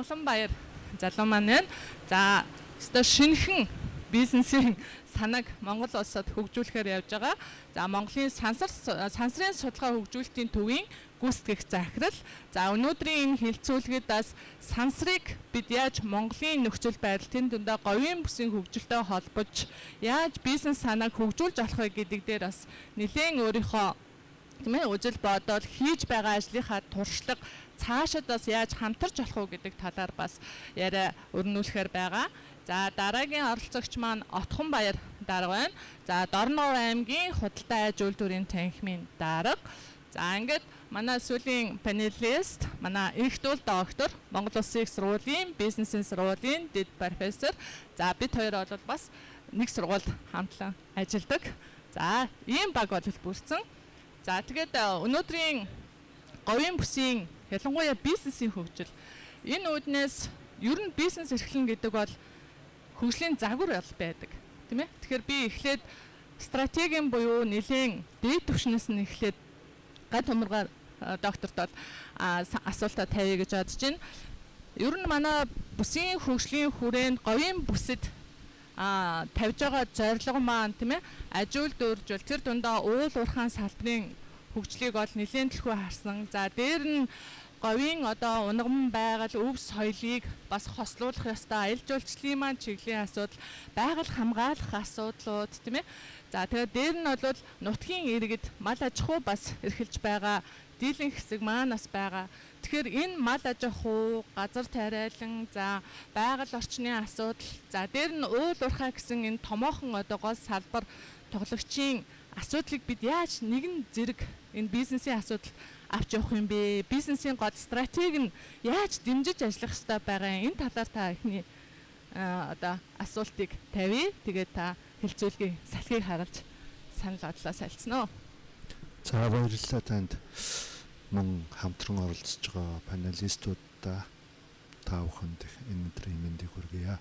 Амгаланбаяр залуу маань байна. За, өстой шинэхэн бизнесийн санааг Монгол улсад хөгжүүлэхээр явж байгаа. За, Монголын сансрын судалгаа хөгжүүлэлтийн төвийн гүйцэтгэх захирал. За, өнөөдрийн энэ хэлцүүлгэд бас сансрыг бид яаж Монголын нөхцөл байдал тэн дундаа говийн бүсийн хөгжилтэй холбож яаж бизнес санааг хөгжүүлж авах вэ гэдэг дээр бас нэлээн өөрийнхөө, тийм ээ, үзэл бодол, хийж байгаа ажлынхаа туршлага, цаашид бас яаж хамтарч болох уу гэдэг талаар бас яриа өрнүүлэхээр байгаа. За, дараагийн оролцогч маань Отхон Баяр дарга байна. За, Дорногов аймгийн худалдаа аж үйлдвэрийн танхимын дарга. За, ингээд манай сүүлийн панелист манай Энхтул доктор, Монгол Улсын их сургуулийн бизнесийн сургуулийн дэд профессор. За, бид хоёр бол бас нэг сургуульд хамтлан ажилладаг. За, ийм баг бол бүрдсэн. За, тэгээд өнөөдрийн говийн бүсийн, ялангуяа бизнесийн хөгжил, энэ үүднээс ер нь бизнес эрхлэн гэдэг бол хөгжлийн загвар бол байдаг, тийм ээ. Тэгэхээр би эхлээд стратегийн буюу нэлээн дээд түвшнээс нь эхлээд гад тумаргаар докторт бол асуултаа тавья гэж бодож байна. Ер нь манай бүсийн хөгжлийн хүрээнд говийн бүсэд тавьж байгаа зорилго маань, тийм ээ, аж үйлдвэрлэл, тэр дундаа уул уурхайн салбарын хөгжлийг бол нэлээн төлхөө харсан. За, дээр нь говийн одоо унган байгаль, өв соёлыг бас хослуулах ёстой, аялал жуулчлалын маань чиглэлийн асуудал, байгаль хамгаалах асуудлууд, тийм ээ. За, тэгээд дээр нь бол нутгийн иргэд, мал аж ахуй бас эрхэлж байгаа дийлэнх хэсэг маань бас байгаа. Тэгэхээр энэ мал аж ахуй, газар тариалан, за, байгаль орчны асуудал, за, дээр нь уул уурхай гэсэн энэ томоохон одоо гол салбар тоглогчийн асуудлыг бид яаж нэгэн зэрэг энэ бизнесийн асуудал авч явах юм бэ? Бизнесийн гол стратеги нь яаж дэмжиж ажиллах ёстой байгаа юм? Энэ талаар та эхний одоо асуултыг тавья. Тэгээд та хэлцүүлгийн салхийг харалж санал бодлоо солилцсон уу? За, баярлалаа танд, мөн хамтран оролцож байгаа панелистуудаа, та бүхэнд энэ өдрийн мэндийг хүргье.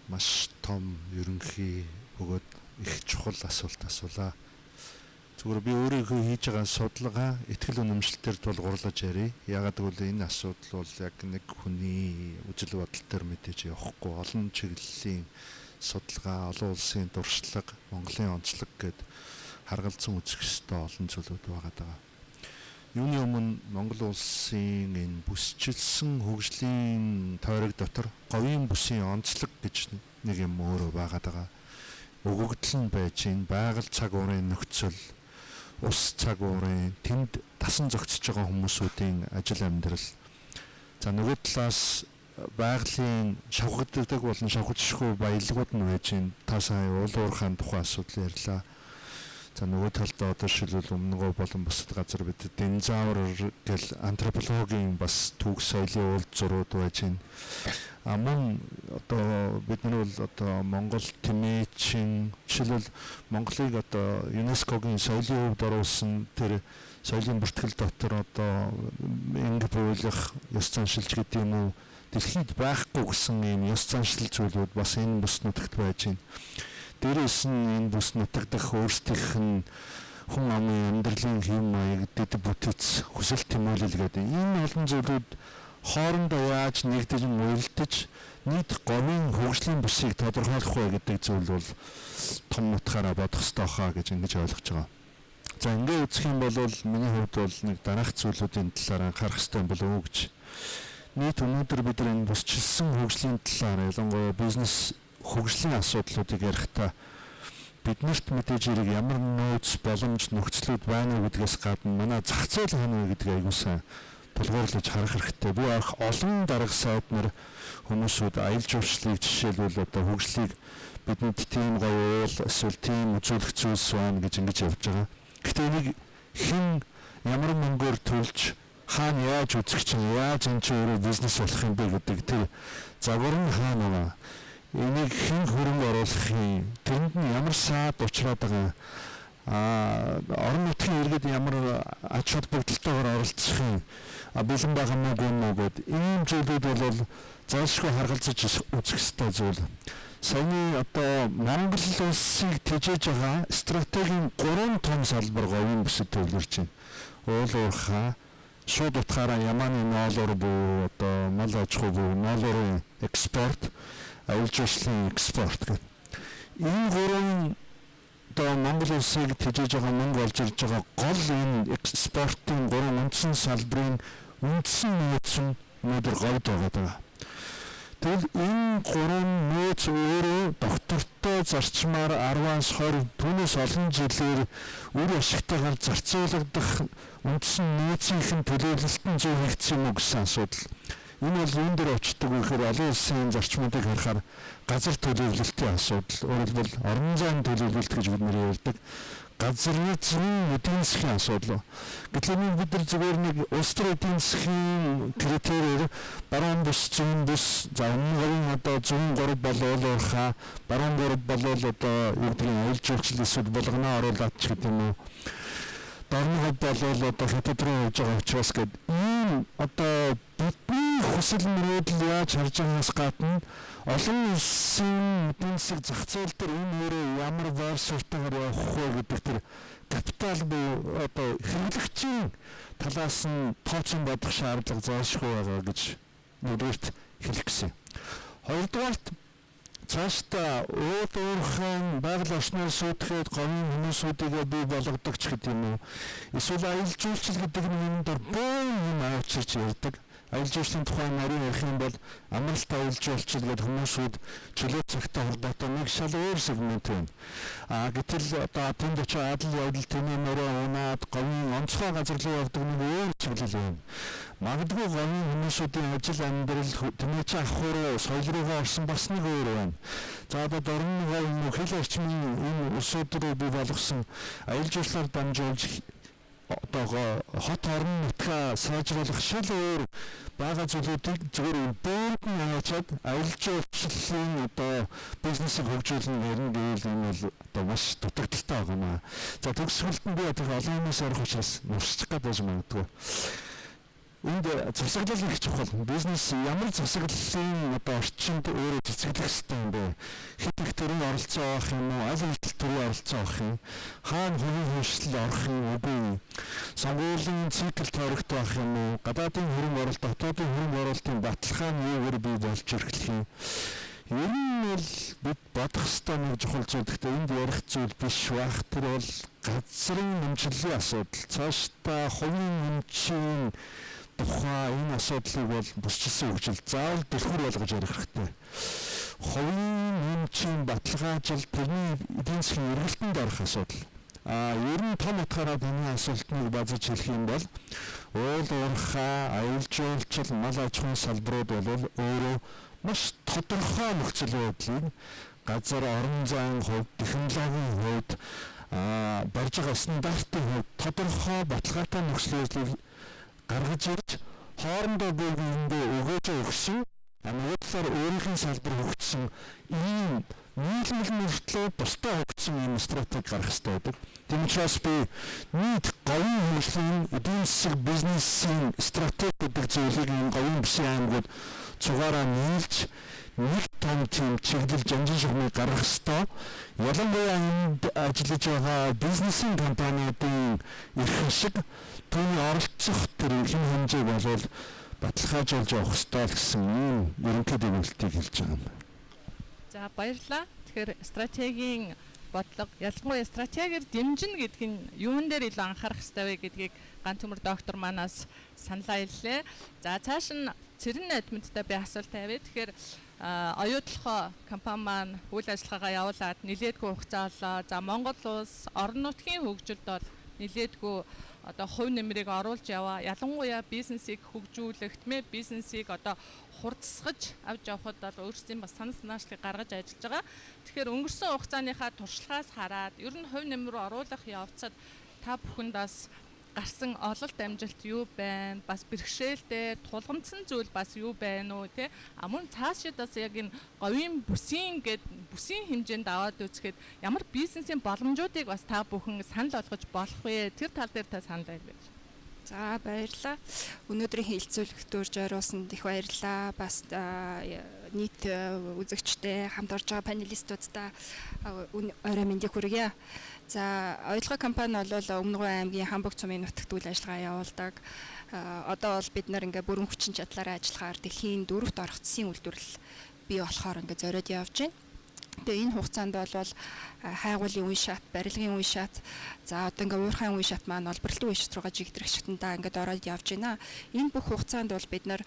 Маш том, ерөнхий бөгөөд их чухал асуулт асуулаа. Зүгээр би өөрийнхөө хийж байгаа судалгаа, итгэл үнэмшилтээр тулгуурлаж ярив. Яагаад гэвэл энэ асуудал бол яг нэг хүний үзэл бодол төр мэдээж явахгүй, олон чиглэлийн судалгаа, олон улсын туршлага, Монголын онцлог гээд харгалзан үзэх ёстой олон зүйлүүд байгаа даа. Юуны өмнө Монгол улсын энэ бүсчилсэн хөгжлийн тойрог дотор говийн бүсийн онцлог гэж нэг юм өөрөө байгаа даа. Өгөгдөл нь байж энэ байгаль цаг уурын нөхцөл, ус цаг уурын тэнд дасан зохицож байгаа хүмүүсүүдийн ажил амьдрал. За, нөгөө талаас байгалийн шавхагддаг болон шавхагдшгүй баялагууд нь байж байна. Та сая уул уурхайн тухай асуудал ярьлаа. За, нөгөө талдаа одоо жишээлбэл Өмнөгов болон бусад газар бид динозавр гэл антропологийн бас түүх соёлын уулзрууд байж байна. А мөн одоо бид нар бол одоо Монгол тэмээчин, жишээлбэл Монголыг одоо ЮНЕСКО-гийн соёлын хувьд оруулсан тэр соёлын бүртгэл дотор одоо инг буйлах ёс заншилж гэдэг юм уу, дэлхийд байхгүй гэсэн ийм ёс заншил зүйлүүд бас энэ бүс нутагт байж байна. Дээрээс нь энэ бүс нутаг дахь өөрсдийнх нь хүн амын амьдралын хэв маяг, дэд бүтэц, хүсэл тэмүүлэл гэдэг энэ олон зүйлүүд хоорондоо яаж нэгдэж уялдаж нийт говийн хөгжлийн бүсийг тодорхойлох вэ гэдэг зүйл бол том утгаараа бодох ёстой хаа гэж ингэж ойлгож байгаа. За, ингээ үзэх юм бол миний хувьд бол нэг дараах зүйлүүдийн талаар анхаарах ёстой юм болов уу гэж. Нийт өнөөдөр бид нар энэ бүсчилсэн хөгжлийн талаар, ялангуяа бизнес хөгжлийн асуудлуудыг ярихдаа биднэрт мэдээж хэрэг ямар нөөц, боломж, нөхцлүүд байна уу гэдгээс гадна манай зах зээл хана вэ гэдгийг аягүй сайн тулгуурлаж харах хэрэгтэй. Би ах олон дарга сайд нар хүмүүсүүд аялал жуулчлалыг, жишээлбэл, одоо хөгжлийг бидэнд тийм гоё уул эсвэл тийм үзүүлэх зүйлс байна гэж ингэж явж байгаа. Гэхдээ энийг хэн ямар мөнгөөр төлж, хаана яаж үзэх чинь, яаж энэ чинь өөрөө бизнес болох юм бэ гэдэг тэр загвар нь хаана байгаа, энийг хэн хөрөнгө оруулах юм, тэрэнд нь ямар саад учраад байгаа, орон нутгийн иргэд ямар ач холбогдолтойгоор оролцох юм, бэлэн байгаа мó үгүй мó гээд ийм зүйлүүд бол заашгүй харгалзаж үзэх ёстой зүйл. Саяны одоо Монгол улсыг тэжээж байгаа стратегийн гурван том салбар говийн бүсэд төвлөрч байна. Уул уурхай, Шууд утгаараа ямааны ноолоор буюу одоо мал аж ахуй буюу ноолоорын экспорт, аялал жуулчлалын экспорт гэх. Энэ гурван одоо Монгол улсыг тэжээж байгаа, мөнгө олж ирж байгаа гол энэ экспортын гурван үндсэн салбарын үндсэн нөөц нь өнөөдөр говьд байгаа. Тэгвэл энэ гурван нөөц өөрөө доктортой зарчмаар 10-аас 20, түүнээс олон жилээр үр ашигтайгаар зарцуулагдах үндсэн нөөцийнх нь төлөөлөлт нь зөв хийгдсэн юм уу гэсэн асуудал. Энэ бол юун дээр очдог вэ гэхээр олон улсын зарчмуудыг харахаар газар төлөөлөлтийн асуудал. Өөрөөр хэлбэл, орон зайн төлөөлөлт гэж бид нэр ярьдаг. Газрын зүүн эдийн засгийн асуудал. Гэтэл энэ бид нар зүгээр нэг улс төр эдийн засгийн критериэр баруун бүс, зүүн бүс, за өмнө говийн одоо зүүн 3 болвол уурхай, баруун 3 болвол одоо юу гэдэг нь аялал жуулчлал эсвэл булганаа оруулаад ч гэдэг юм уу. Дорногов болвол одоо хятад руу явж байгаа учраас гээд ийм одоо бидний хүсэл мөрөөдөл яаж харж байгаагаас гадна олон улсын эдийн засаг зах зээл дээр энэ өөрөө ямар байр суурьтайгаар явах вэ гэдэг тэр капитал буюу одоо хэрэглэгчийн талаас нь тооцон бодох шаардлага заашгүй байгаа гэж нэгдүгээрт хэлэх гэсэн. Хоёрдугаарт, цаашдаа уул уурхайн байгаль орчноор сүйтгэхэд говийн хүмүүсүүдийг бий болгодог ч гэдэг юм уу. Эсвэл аялал жуулчлал гэдэг нь энэ дор бөөн юм авчирч ярьдаг. Аялал жуулчлалын тухай нарийн ярих юм бол амралт аялал жуулчлал гэдэг хүмүүсүүд чөлөө цагтай холбоотой нэг шал өөр сегмент байна. А гэтэл одоо тэнд очиж адал явдал тэмээ морой унаад говийн онцгой газар руу явдаг нэг өөр чиглэл байна. Магадгүй говийн хүмүүсүүдийн ажил амьдрал тэмээч ах руу соёл руугаа орсон бас нэг өөр байна. За, одоо Дорнон говь юм уу, хил орчмын энэ улсууд руу бий болгосон аялал жуулчлалаар дамжуулж одоогоо хот орон нутгаа сайжруулах шал өөр байгаа зүйлүүдийг зүгээр бөөнд нь аваачаад аялал жуулчлалын одоо бизнесийг хөгжүүлнэ гэрнэ гэвэл энэ бол одоо маш дутагдалтай байгаа юм аа. За, төгсгөлд нь би одоо олон хүмүүс ярих учраас нуршчих гээд байж магадгүй. Энд засаглал их чухал. Бизнес ямар засаглалын одоо орчинд өөрөө цэцэглэх ёстой юм бэ? Хэд их төрийн оролцоо авах юм уу? Аль хүртэл төрийн оролцоо авах юм? Хаана хувийн хөгжил орох юм, үгүй юу? Сонгуулийн цикл тойрогтой байх юм уу? Гадаадын хөрөнгө оруулалт, дотоодын хөрөнгө оруулалтын баталгаа нь юугаар бий болж эрхлэх юм? Ер нь бол бид бодох ёстой нэг чухал зүйл, гэхдээ энд ярих зүйл биш байх. Тэр бол газрын нэмжлэлийн асуудал. Цаашдаа хувийн нэмчийн тухай энэ асуудлыг бол бусчилсан хөгжил заавал түлхүүр болгож ярих хэрэгтэй. Хувийн нэмчийн баталгаажил, тэрний эдийн засгийн эргэлтэнд орох асуудал. А ер нь том утгаараа таны асуултыг базаж хэлэх юм бол уул уурхай, аялал жуулчлал, мал аж ахуйн салбарууд бол өөрөө маш тодорхой нөхцөл байдлыг газар, орон зайн хувьд, технологийн хувьд, барьж байгаа стандартын хувьд тодорхой баталгаатай нөхцөл байдлыг гаргаж ирж хоорондоо бие биендээ өгөөж өгсөн, нөгөө талаар өөрийнх нь салбар хөгжсөн ийм нийлмэл мөртлөө бусдаа хөгжсөн ийм стратеги гаргах хэрэгтэй байдаг. Тийм учраас би нийт говийн хөгжлийн эдийн засаг бизнесийн стратеги гэдэг зүйлийг ийм говийн бүсийн аймагуд цугаараа нийлж нэг том тийм чиглэл жанжин шугамыг гаргах ёстой. Ялангуяа энд ажиллаж байгаа бизнесийн компаниудын эрх ашиг, түүний оролцох тэр хэм хэмжээг болвол баталгаажуулж явах ёстой л гэсэн ийм ерөнхий дүгнэлтийг хэлж байгаа юм. За, баярлалаа. Тэгэхээр стратегийн бодлого, ялангуяа стратегиэр дэмжинэ гэдг нь юун дээр илүү анхаарах ёстой вэ гэдгийг Гантөмөр доктор манаас саналаа хэллээ. За, цааш нь Цэрэн найдмадтай би асуулт тавья. Тэгэхээр Оюутлохоо компани маань үйл ажиллагаагаа явуулаад нилээдгүй хугацаа боллоо. За, Монгол улс орон нутгийн хөгжилд бол нилээдгүй одоо хувь нэмрийг оруулж яваа. Ялангуяа бизнесийг хөгжүүлэх, тийм ээ, бизнесийг одоо хурдсгаж авч явхад бол өөрсдийн бас санал санаачлалыг гаргаж ажиллаж байгаа. Тэгэхээр өнгөрсөн хугацааныхаа туршлагаас хараад ер нь хувь нэмэр оруулах явцад та бүхэнд бас гарсан ололт амжилт юу байна? Бас бэрхшээлтэй тулгамдсан зүйл бас юу байна уу, те? А мөн цаашид бас яг энэ говийн бүсийн гээд бүсийн хэмжээнд аваад үзэхэд ямар бизнесийн боломжуудыг бас та бүхэн санал болгож болох вэ? Тэр тал дээр та санал хэлээч. За, баярлалаа. Өнөөдрийн хэлцүүлэгт урьж оруулсанд их баярлалаа. Бас нийт үзэгчтэй, хамт орж байгаа панелистуудаа орой мэндийг хүргье. За, Оюлгой компани бол Өмнө Говь аймгийн Хамбог цумын нутагт үйл ажиллагаа явуулдаг. Одоо бол бид нар ингээ бүрэн хүчин чадлаараа ажиллахаар дэлхийн дөрөвт орох засгийн үйлдвэрлэл бий болохоор ингээ зориод явж байна. Тэгээ энэ хугацаанд бол хайгуулын үе шат, барилгын үе шат, за одоо ингээ уурхайн үе шат маань олборлолтын үе шат руугаа жигдрэх шатандаа ингээд ороод явж байна. Энэ бүх хугацаанд бол бид нар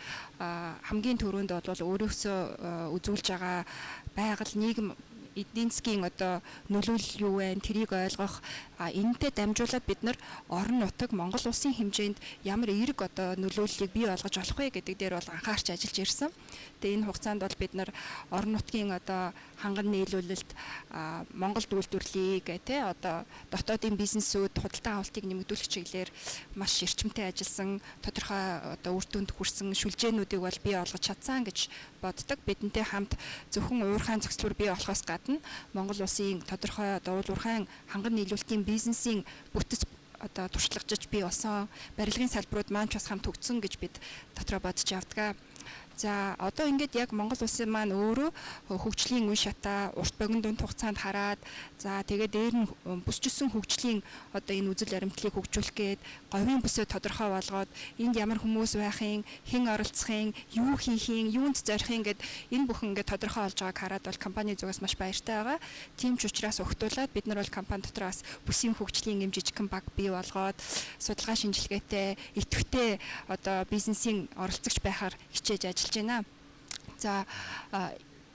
хамгийн түрүүнд бол өөрөөсөө үзүүлж байгаа байгаль, нийгэм, эдийн засгийн одоо нөлөөлөл юу вэ? Тэрийг ойлгох, энэтэй дамжуулаад бид нар орон нутаг Монгол улсын хэмжээнд ямар эерэг одоо нөлөөллийг бий болгож болох вэ гэдэг дээр бол анхаарч ажиллаж ирсэн. Тэгээ энэ хугацаанд бол бид нар орон нутгийн одоо ханган нийлүүлэлт, Монголд үйлдвэрлэлийг тий одоо дотоодын бизнесүүд худалдан авалтыг нэмэгдүүлэх чиглэлээр маш эрчимтэй ажилласан, тодорхой одоо үр дүнд хүрсэн шүлжээнүүдийг бол бий болгож чадсан гэж боддог. Бидэнтэй хамт зөвхөн уурхайн зохицлоор бий болохоос гадна Монгол улсын тодорхой одоо уул уурхайн ханган нийлүүлэлтийн бизнесийн бүтэц одоо туршлагажж бий болсон, барилгын салбарууд маань ч бас хамт хөгжсөн гэж бид дотроо бодож явдаг. За, одоо ингээд яг Монгол улсын маань өөрөө хөгжлийн үе шатаа урт богино дунд хугацаанд хараад, за тэгээд дээр нь бүсчсэн хөгжлийн одоо энэ үзэл баримтлалыг хөгжүүлэх гээд говийн бүсээ тодорхой болгоод энд ямар хүмүүс байхын, хэн оролцохын, юу хийхин, юунд зорихын гэд энэ бүхэн ингээд тодорхой болж байгааг хараад бол компани зүгээс маш баяртай байгаа. Тийм ч учраас угтуулаад бид нар бол компани дотроос бүсийн хөгжлийн юм жижигхэн баг бий болгоод судалгаа шинжилгээтэй, идэвхтэй одоо бизнесийн оролцогч байхаар хичээж ажиллаж байна. За,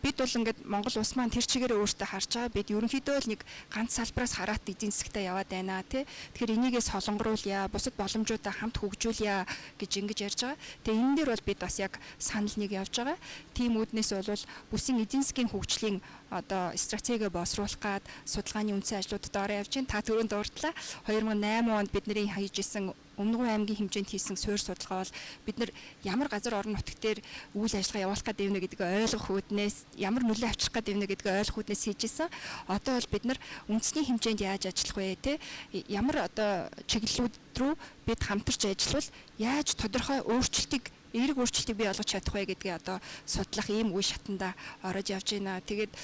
бид бол ингээд Монгол улс маань тэр чигээрээ өөртөө харж байгаа. Бид ерөнхийдөө л нэг ганц салбараас хараат эдийн засгтаа яваад байна тий. Тэгэхээр энийгээ солонгоруулъя, бусад боломжуудаа хамт хөгжүүлье гэж ингэж ярьж байгаа. Тэгээ энэ дээр бол бид бас яг санал нэг явж байгаа. Тийм үүднээс бол бүсийн эдийн засгийн хөгжлийн одоо стратеги боловсруулах гад судалгааны үндсэн ажлуудад ороо явж байна. Та түрүүнд дурдлаа. 2008 онд бидний хийж исэн Өмнө Говь аймгийн хэмжээнд хийсэн суурь судалгаа бол бид нар ямар газар орон нутг дээр үйл ажиллагаа явуулах гэдэг юм гэдгийг ойлгох үүднээс, ямар нөлөө авчрах гэдэг юм гэдгийг ойлгох үүднээс хийж исэн. Одоо бол бид нар үндэсний хэмжээнд яаж ажиллах вэ те, ямар одоо чиглэлүүд рүү бид хамтарч ажиллавал яаж тодорхой өөрчлөлтийг, эерэг өөрчлөлтийг бий болгож чадах вэ гэдгийг одоо судлах ийм үе шатанда орож явж байна. Тэгээд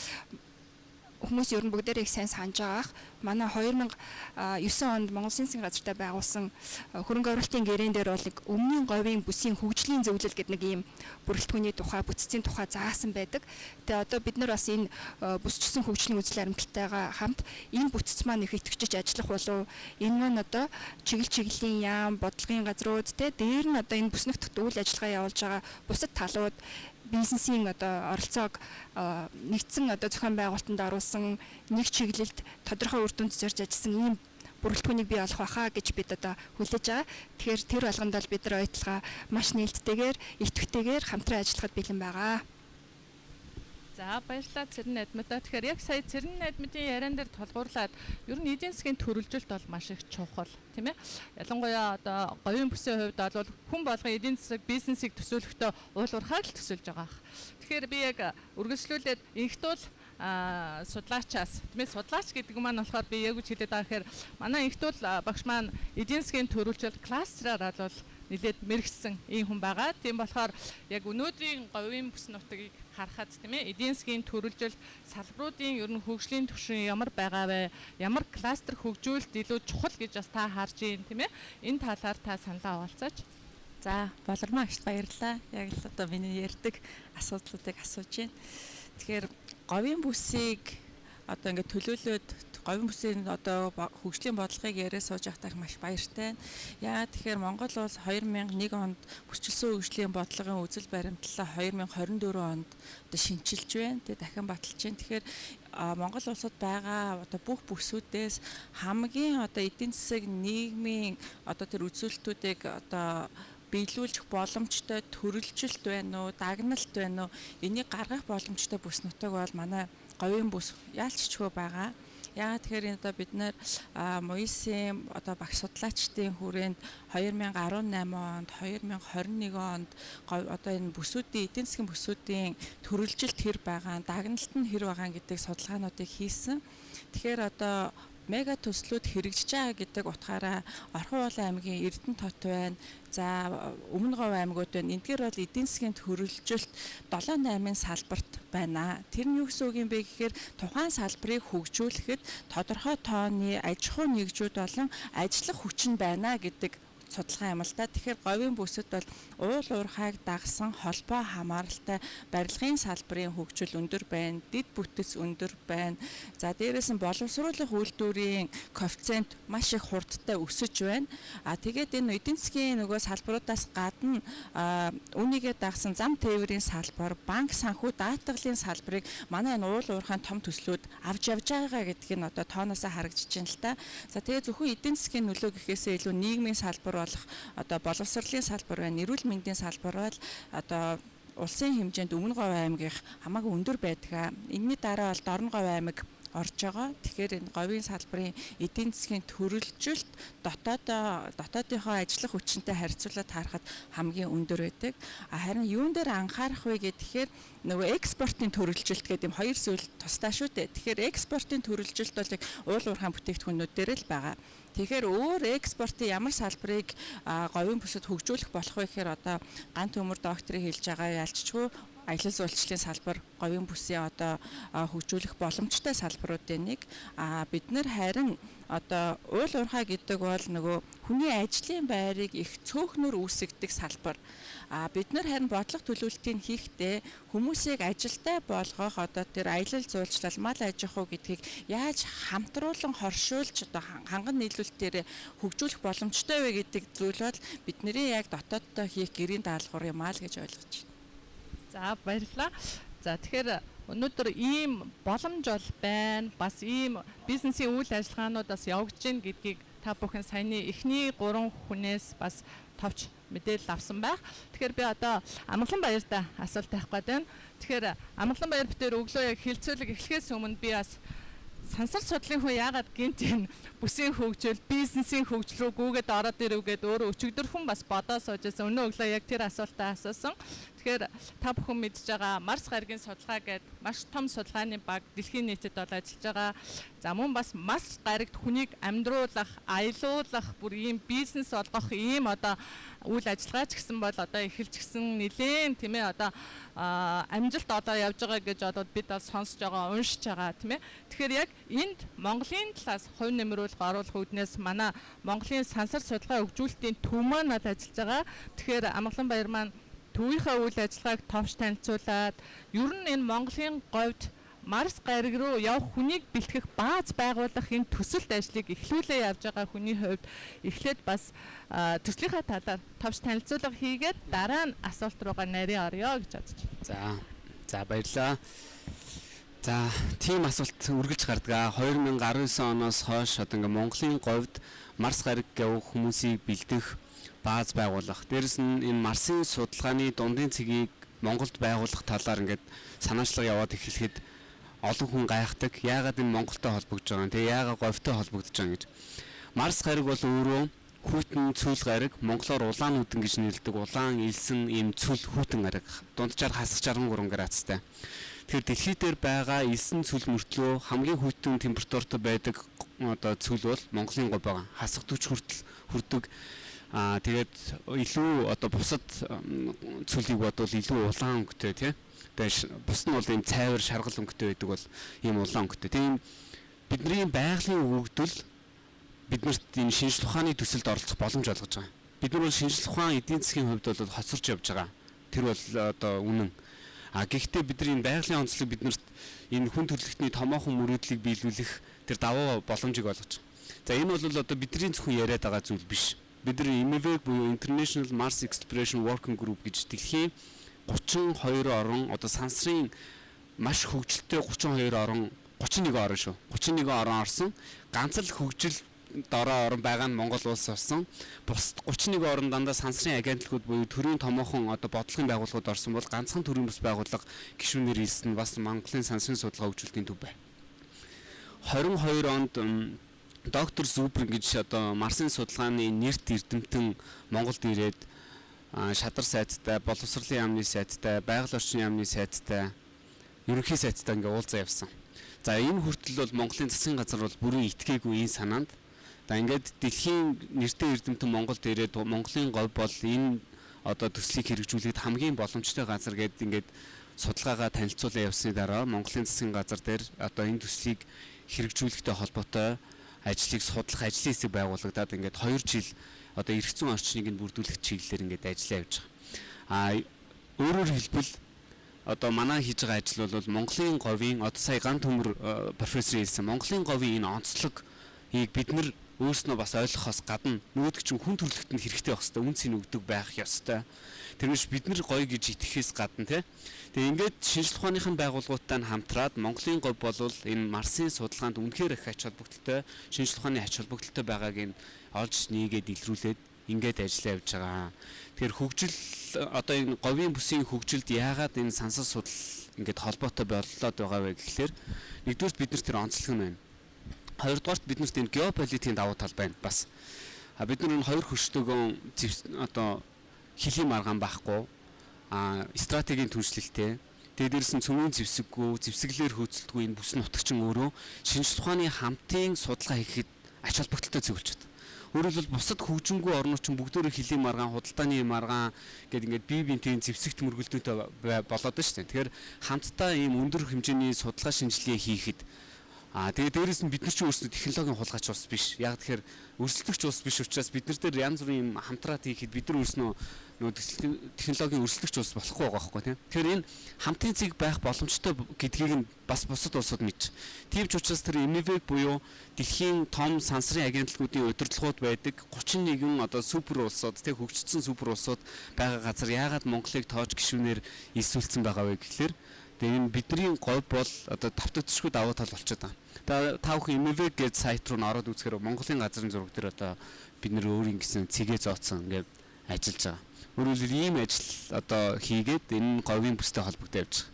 хүмүүс ер нь бүгдээрээ их сайн санаж байгаах. Манай 2009 онд Монгол Засгийн газартай байгуулсан хөрөнгө оруулалтын гэрээн дээр бол нэг өмнгийн говийн бүсийн хөгжлийн зөвлөл гэдэг нэг ийм бүрэлдэхүүний тухай, бүтцийн тухай заасан байдаг. Тэгээ одоо бид нар бас энэ бүсчсэн хөгжлийн үзэл баримтлалтайгаа хамт энэ бүтц маань их итгэжж ажиллах болов, энэ маань одоо чиглэл чиглэлийн яам, бодлогын газрууд те, дээр нь одоо энэ бүс нутагт үйл ажиллагаа явуулж байгаа бусад талууд бизнесийн одоо оролцоог нэгдсэн одоо зохион байгуулалтанд оруулсан, нэг чиглэлд тодорхой үр дүнд зорж ажилласан ийм бүрэлдэхүүнийг бий болох байхаа гэж бид одоо хүлээж байгаа. Тэгэхээр тэр болгонд бол бид нар оюутлага маш нээлттэйгээр, идэвхтэйгээр хамтран ажиллахад бэлэн байгаа. За, баярлалаа Цэрэн найдматаа. Тэгэхээр яг сая Цэрэн найдматын яриан дээр тулгуурлаад ер нь эдийн засгийн төрөлжилт бол маш их чухал, тийм ээ. Ялангуяа одоо говийн бүсийн хувьд бол хүн болгон эдийн засаг бизнесийг төсөөлөхдөө уул уурхайг л төсөөлж байгаа ах. Тэгэхээр би яг үргэлжлүүлээд инхтуул судлаачаас, тийм ээ, судлаач гэдэг маань болохоор би яг үгүй хэлээд байгаа гэхээр манай инхтуул багш маань эдийн засгийн төрөлжилт кластераар бол нэлээд мэрэгсэн ийм хүн байгаа. Тийм болохоор яг өнөөдрийн говийн бүс нутгийг харахад, тийм ээ, эдийн засгийн төрөлжилт салбаруудын ер нь хөгжлийн түвшин ямар байгаа вэ? Ямар кластер хөгжүүлэлт илүү чухал гэж бас та харж байна, тийм ээ? Энэ талаар та саналаа хуваалцаач. За, Болормоо агшд баярлалаа. Яг л одоо миний ярьдаг асуудлуудыг асууж байна. Тэгэхээр говийн бүсийг одоо ингээд төлөөлөөд говийн бүсийн одоо хөгжлийн бодлогыг яриа сууж байхдаа маш баяртай. Яагаад тэгэхээр Монгол улс 2001 онд бүсчилсэн хөгжлийн бодлогын үзэл баримтлалаа 2024 онд одоо шинчилж байна. Тэгээ дахин баталж байна. Тэгэхээр Монгол улсад байгаа одоо бүх бүсүүдээс хамгийн одоо эдийн засаг, нийгмийн одоо тэр үзүүлэлтүүдийг одоо биелүүлэх боломжтой төрөлжилт байна уу, дагналт байна уу, энийг гаргах боломжтой бүс нутаг бол манай говийн бүс яалччгүй байгаа. Яагаад тэгэхээр энэ одоо бид нэр МУИС-ийн одоо багш судлаачдын хүрээнд 2018 онд, 2021 онд одоо энэ бүсүүдийн эдийн засгийн бүсүүдийн төрөлжилт хэр байгаа, дагналт нь хэр байгаа гэдэг судалгаануудыг хийсэн. Тэгэхээр одоо Мега төслүүд хэрэгжиж байгаа гэдэг утгаараа Орхон уулын аймгийн Эрдэнэ тот байна. За Өмнө Говь аймагуд байна. Эндгээр бол эдийн засгийн төрөлжилт 7 8-ын салбарт байна. Тэр нь юу гэсэн үг юм бэ гэхээр тухайн салбарыг хөгжүүлэхэд тодорхой тооны аж ахуй нэгжүүд болон ажиллах хүч нь байна гэдэг судалгаа юм л да. Тэгэхээр говийн бүсэд бол уул уурхайг дагсан холбоо хамааралтай барилгын салбарын хөгжил өндөр байна, дэд бүтэц өндөр байна. За дээрээс нь боловсруулах үйлдвэрийн коэффициент маш их хурдтай өсөж байна. А тэгээд энэ эдийн засгийн нөгөө салбаруудаас гадна үүнийгээ дагсан зам тээврийн салбар, банк санхүү даатгалын салбарыг манай энэ уул уурхайн том төслүүд авч явж байгаа гэдгийг нь одоо тооноосоо харагдаж байна л та. За тэгээд зөвхөн эдийн засгийн нөлөө гэхээсээ илүү нийгмийн салбар болох одоо боловсролын салбар байна, эрүүл мэндийн салбар бол одоо улсын хэмжээнд Өмнө Говь аймгийнх хамаагүй өндөр байдаг. Энэний дараа бол Дорн Говь аймаг орж байгаа. Тэгэхээр энэ говийн салбарын эдийн засгийн төрөлжилт дотоодынхоо ажиллах хүчинтэй харьцуулаад харахад хамгийн өндөр байдаг. Харин юун дээр анхаарах вэ гэхээр нөгөө экспортын төрөлжилт гэдэг юм хоёр зүйл тусдаа шүү дээ. Тэгэхээр экспортын төрөлжилт бол яг уул уурхайн бүтээгдэхүүнүүд дээр л байгаа. Тэгэхээр өөр экспортын ямар салбарыг говийн бүсэд хөгжүүлэх болох вэ гэхээр одоо ган төмөр докторыг хэлж байгаа ялччгүй аялал жуулчлалын салбар говийн бүсийн одоо хөгжүүлэх боломжтой салбаруудын нэг. А бид нар харин одоо уул уурхай гэдэг бол нөгөө хүний ажлын байрыг их цөөхнөр үүсгдэг салбар. А бид нар харин бодлого төлөвлөлтийг хийхдээ хүмүүсийг ажилтай болгох одоо тэр аялал жуулчлал, мал аж ахуй гэдгийг яаж хамтруулан хоршуулж одоо ханган нийлүүлэлтээр хөгжүүлэх боломжтой вэ гэдэг зүйл бол бидний яг дотооддоо хийх гэрийн даалгавар юм аа л гэж ойлгож байна. За баярлалаа. За тэгэхээр өнөөдөр ийм боломж бол байна. Бас ийм бизнесийн үйл ажиллагаанууд бас явагдаж байна гэдгийг та бүхэн саяны эхний 3 хүнээс бас товч мэдээлэл авсан байх. Тэгэхээр би одоо Амгалан баяртай асуулт тавих гээд байна. Тэгэхээр Амгалан баяр битээр өглөө яг хилцүүлэг эхлэхээс өмнө би бас сансар судлалын хүн яагаад гинт энэ бүсийн хөгжил, бизнесийн хөгжил рүү гүгээд ороод ирэв гээд өөрөө өчигдөрхөн бас бодоо сууж байсан. Өнөө өглөө яг тэр асуултаа асуусан. Тэгэхээр та бүхэн мэдж байгаа Марс гаригийн судалгаа гээд маш том судалгааны баг дэлхийн нийтэд бол ажиллаж байгаа. За мөн бас Марс гаригт хүнийг амьдруулах, аялуулах, бүр ийм бизнес олгох ийм одоо үйл ажиллагаа ч гэсэн бол одоо эхэлж гисэн нэлээн тийм ээ одоо амжилт одоо явж байгаа гэж одоо бид бол сонсож байгаа, уншиж байгаа тийм ээ. Тэгэхээр яг энд Монголын талаас хувь нэмрүүлэх оруулах үүднээс манай Монголын сансар судалгаа хөгжүүлэлтийн төв маань ажиллаж байгаа. Тэгэхээр Амгалан баяр маань төвийнхээ үйл ажиллагааг товч танилцуулаад ер нь энэ Монголын говьд Марс гариг руу явах хүнийг бэлтгэх бааз байгуулах энэ төсөлт ажлыг эхлүүлээ явж байгаа хүний хувьд эхлээд бас төслийнхаа талаар товч танилцуулга хийгээд дараа нь асуулт руугаа нарийн орё гэж бодож байна. За баярлалаа. За тийм асуулт үргэлж гардаг. 2019 оноос хойш одоо ингээ Монголын говьд Марс гариг явах хүмүүсийг бэлдэх бааз байгуулах. Дээрэс нь энэ Марсын судалгааны дундын цэгийг Монголд байгуулах талаар ингээд санаачлага яваад эхлэхэд олон хүн гайхдаг. Яагаад энэ Монголтой холбогдож байгаа юм? Тэгээ яагаад говьтой холбогдож байгаа юм гэж. Марс гариг бол өөрөө хүйтэн цөл гариг, монголоор улаан нүдэн гэж нэрлэдэг улаан элсэн ийм цөл хүйтэн гариг. Дунджаар хасах 63 градустай. Тэгэхээр дэлхий дээр байгаа элсэн цөл мөртлөө хамгийн хүйтэн температуртай байдаг одоо цөл бол Монголын говь байгаа. Хасах 40 хүртэл хүрдэг. Тэгээд илүү одоо бусад цөлийг бодвол илүү улаан өнгөтэй тий. Тэгээд бус нь бол ийм цайвар шаргал өнгөтэй байдаг бол ийм улаан өнгөтэй. Тийм бидний байгалийн өгөгдөл биднэрт ийм шинжлэх ухааны төсөлд оролцох боломж олгож байгаа. Бид нар бол шинжлэх ухаан эдийн засгийн хувьд бол хоцорч явж байгаа. Тэр бол одоо үнэн. А гэхдээ бидний энэ байгалийн онцлог биднэрт энэ хүн төрөлхтний томоохон мөрөөдлийг биелүүлэх тэр давуу боломжийг олгож байгаа. За энэ бол одоо бидний зөвхөн яриад байгаа зүйл биш. Бид нар IMEVEG буюу International Mars Exploration Working Group гэж дэлхийн 32 орон одоо сансрын маш хөгжилтэй 32 орон 31 орон шүү. 31 орон орсон. Ганц л хөгжил дорой орон байгаа нь Монгол улс орсон. Бусад 31 орон дандаа сансрын агентлагууд буюу төрийн томоохон одоо бодлогын байгууллагууд орсон бол ганцхан төрийн бус байгууллага гишүүнээр нийлсэн нь бас Монголын сансрын судалгаа хөгжүүлэлтийн төв бай. 22 онд доктор Зубрин гэж одоо Марсын судалгааны нэрт эрдэмтэн Монголд ирээд шадар сайдтай, боловсролын яамны сайдтай, байгаль орчны яамны сайдтай, ерөнхий сайдтай ингээ уулзаа явсан. За энэ хүртэл бол Монголын засгийн газар бол бүрэн итгээгүй энэ санаанд. За ингээд дэлхийн нэртэй эрдэмтэн Монголд ирээд Монголын говь бол энэ одоо төслийг хэрэгжүүлэхэд хамгийн боломжтой газар гэдээ ингээд судалгаагаа танилцуулан явсны дараа Монголын засгийн газар дээр одоо энэ төслийг хэрэгжүүлэхтэй холбоотой ажлыг судлах ажлын хэсэг байгуулагдаад ингээд 2 жил одоо эрх зүйн орчныг нь бүрдүүлэх чиглэлээр ингээд ажиллаа явж байгаа. А өөрөөр хэлбэл одоо манай хийж байгаа ажил бол Монголын говийн одоо сая ган төмөр профессор хэлсэн Монголын говийн энэ онцлогийг бид нар өөрснөө бас ойлгохоос гадна нөгөөдөг чинь хүн төрөлхтөнд хэрэгтэй байх хэвээр үн цэн өгдөг байх ёстой. Тэрнээс бид нар гоё гэж итгэхээс гадна тий. Тэгээ ингээд шинжлэх ухааныхын байгууллагуудтай нь хамтраад Монголын говь болвол энэ Марсын судалгаанд үнэхээр их ач холбогдолтой, шинжлэх ухааны ач холбогдолтой байгааг нь олж нийгээд илрүүлээд ингээд ажиллаа явж байгаа. Тэгэхээр хөгжил одоо энэ говийн бүсийн хөгжилд яагаад энэ сансар судал ингээд холбоотой боллоод байгаа вэ гэхлээр нэгдүгüрт бид нар тэр онцлог нь байна. Хоёрдугаарт бид нарт энэ геополитикийн давуу тал байна бас. А бид нар энэ хоёр хөрштөгөн одоо хөлийн маргаан байхгүй, а стратегийн түншлэлтэй. Тэгээ дээрс нь цөмийн зэвсэггүй, зэвсэглэр хөөцөлдгүй энэ бүс нутагчин өөрөө шинжлэх ухааны хамтын судалгаа хийхэд ач холбогдолтой зэг болчиход. Өөрөөр хэлбэл бусад хөгжингүй орнууд чинь бүгдөө хөлийн маргаан, худалдааны маргаан гэдэг ингээд бие биентэй зэвсэгт мөргөлдөөтэй болоод байна шүү дээ. Тэгэхээр хамтдаа ийм өндөр хэмжээний судалгаа шинжилгээ хийхэд тэгээ дээрээс нь бид нар ч өөрсдөө технологийн хулгайч улс биш. Яг тэгэхээр өрсөлдөгч улс биш учраас бид нар дээр янз бүрийн юм хамтраад хийхэд бид нар өөрснөө нөгөө технологийн өрсөлдөгч улс болохгүй байгаа байхгүй тийм. Тэгэхээр энэ хамтын цэг байх боломжтой гэдгийг нь бас бусад улсууд мэдж. Тийм ч учраас тэр MNVEC буюу дэлхийн том сансрын агентлагуудын удирдлагууд байдаг 31 одоо супер улсууд тийм хөгжсөн супер улсууд байгаа газар яагаад Монголыг тоож гишүүнээр элсүүлсэн байгаа вэ гэхлээр тэгээ энэ бидний говь бол одоо давтагдшгүй давуу тал болчиход байгаа. Та бүхэн MNVEC гэж сайт руу н ороод үзэхээр Монголын газрын зураг дээр одоо бид нэр өөрийн гэсэн цэгээ зооцсон ингээд ажиллаж байгаа. Өөрөөр хэлбэл ийм ажил одоо хийгээд энэ говийн бүстэй холбогдож явж байгаа.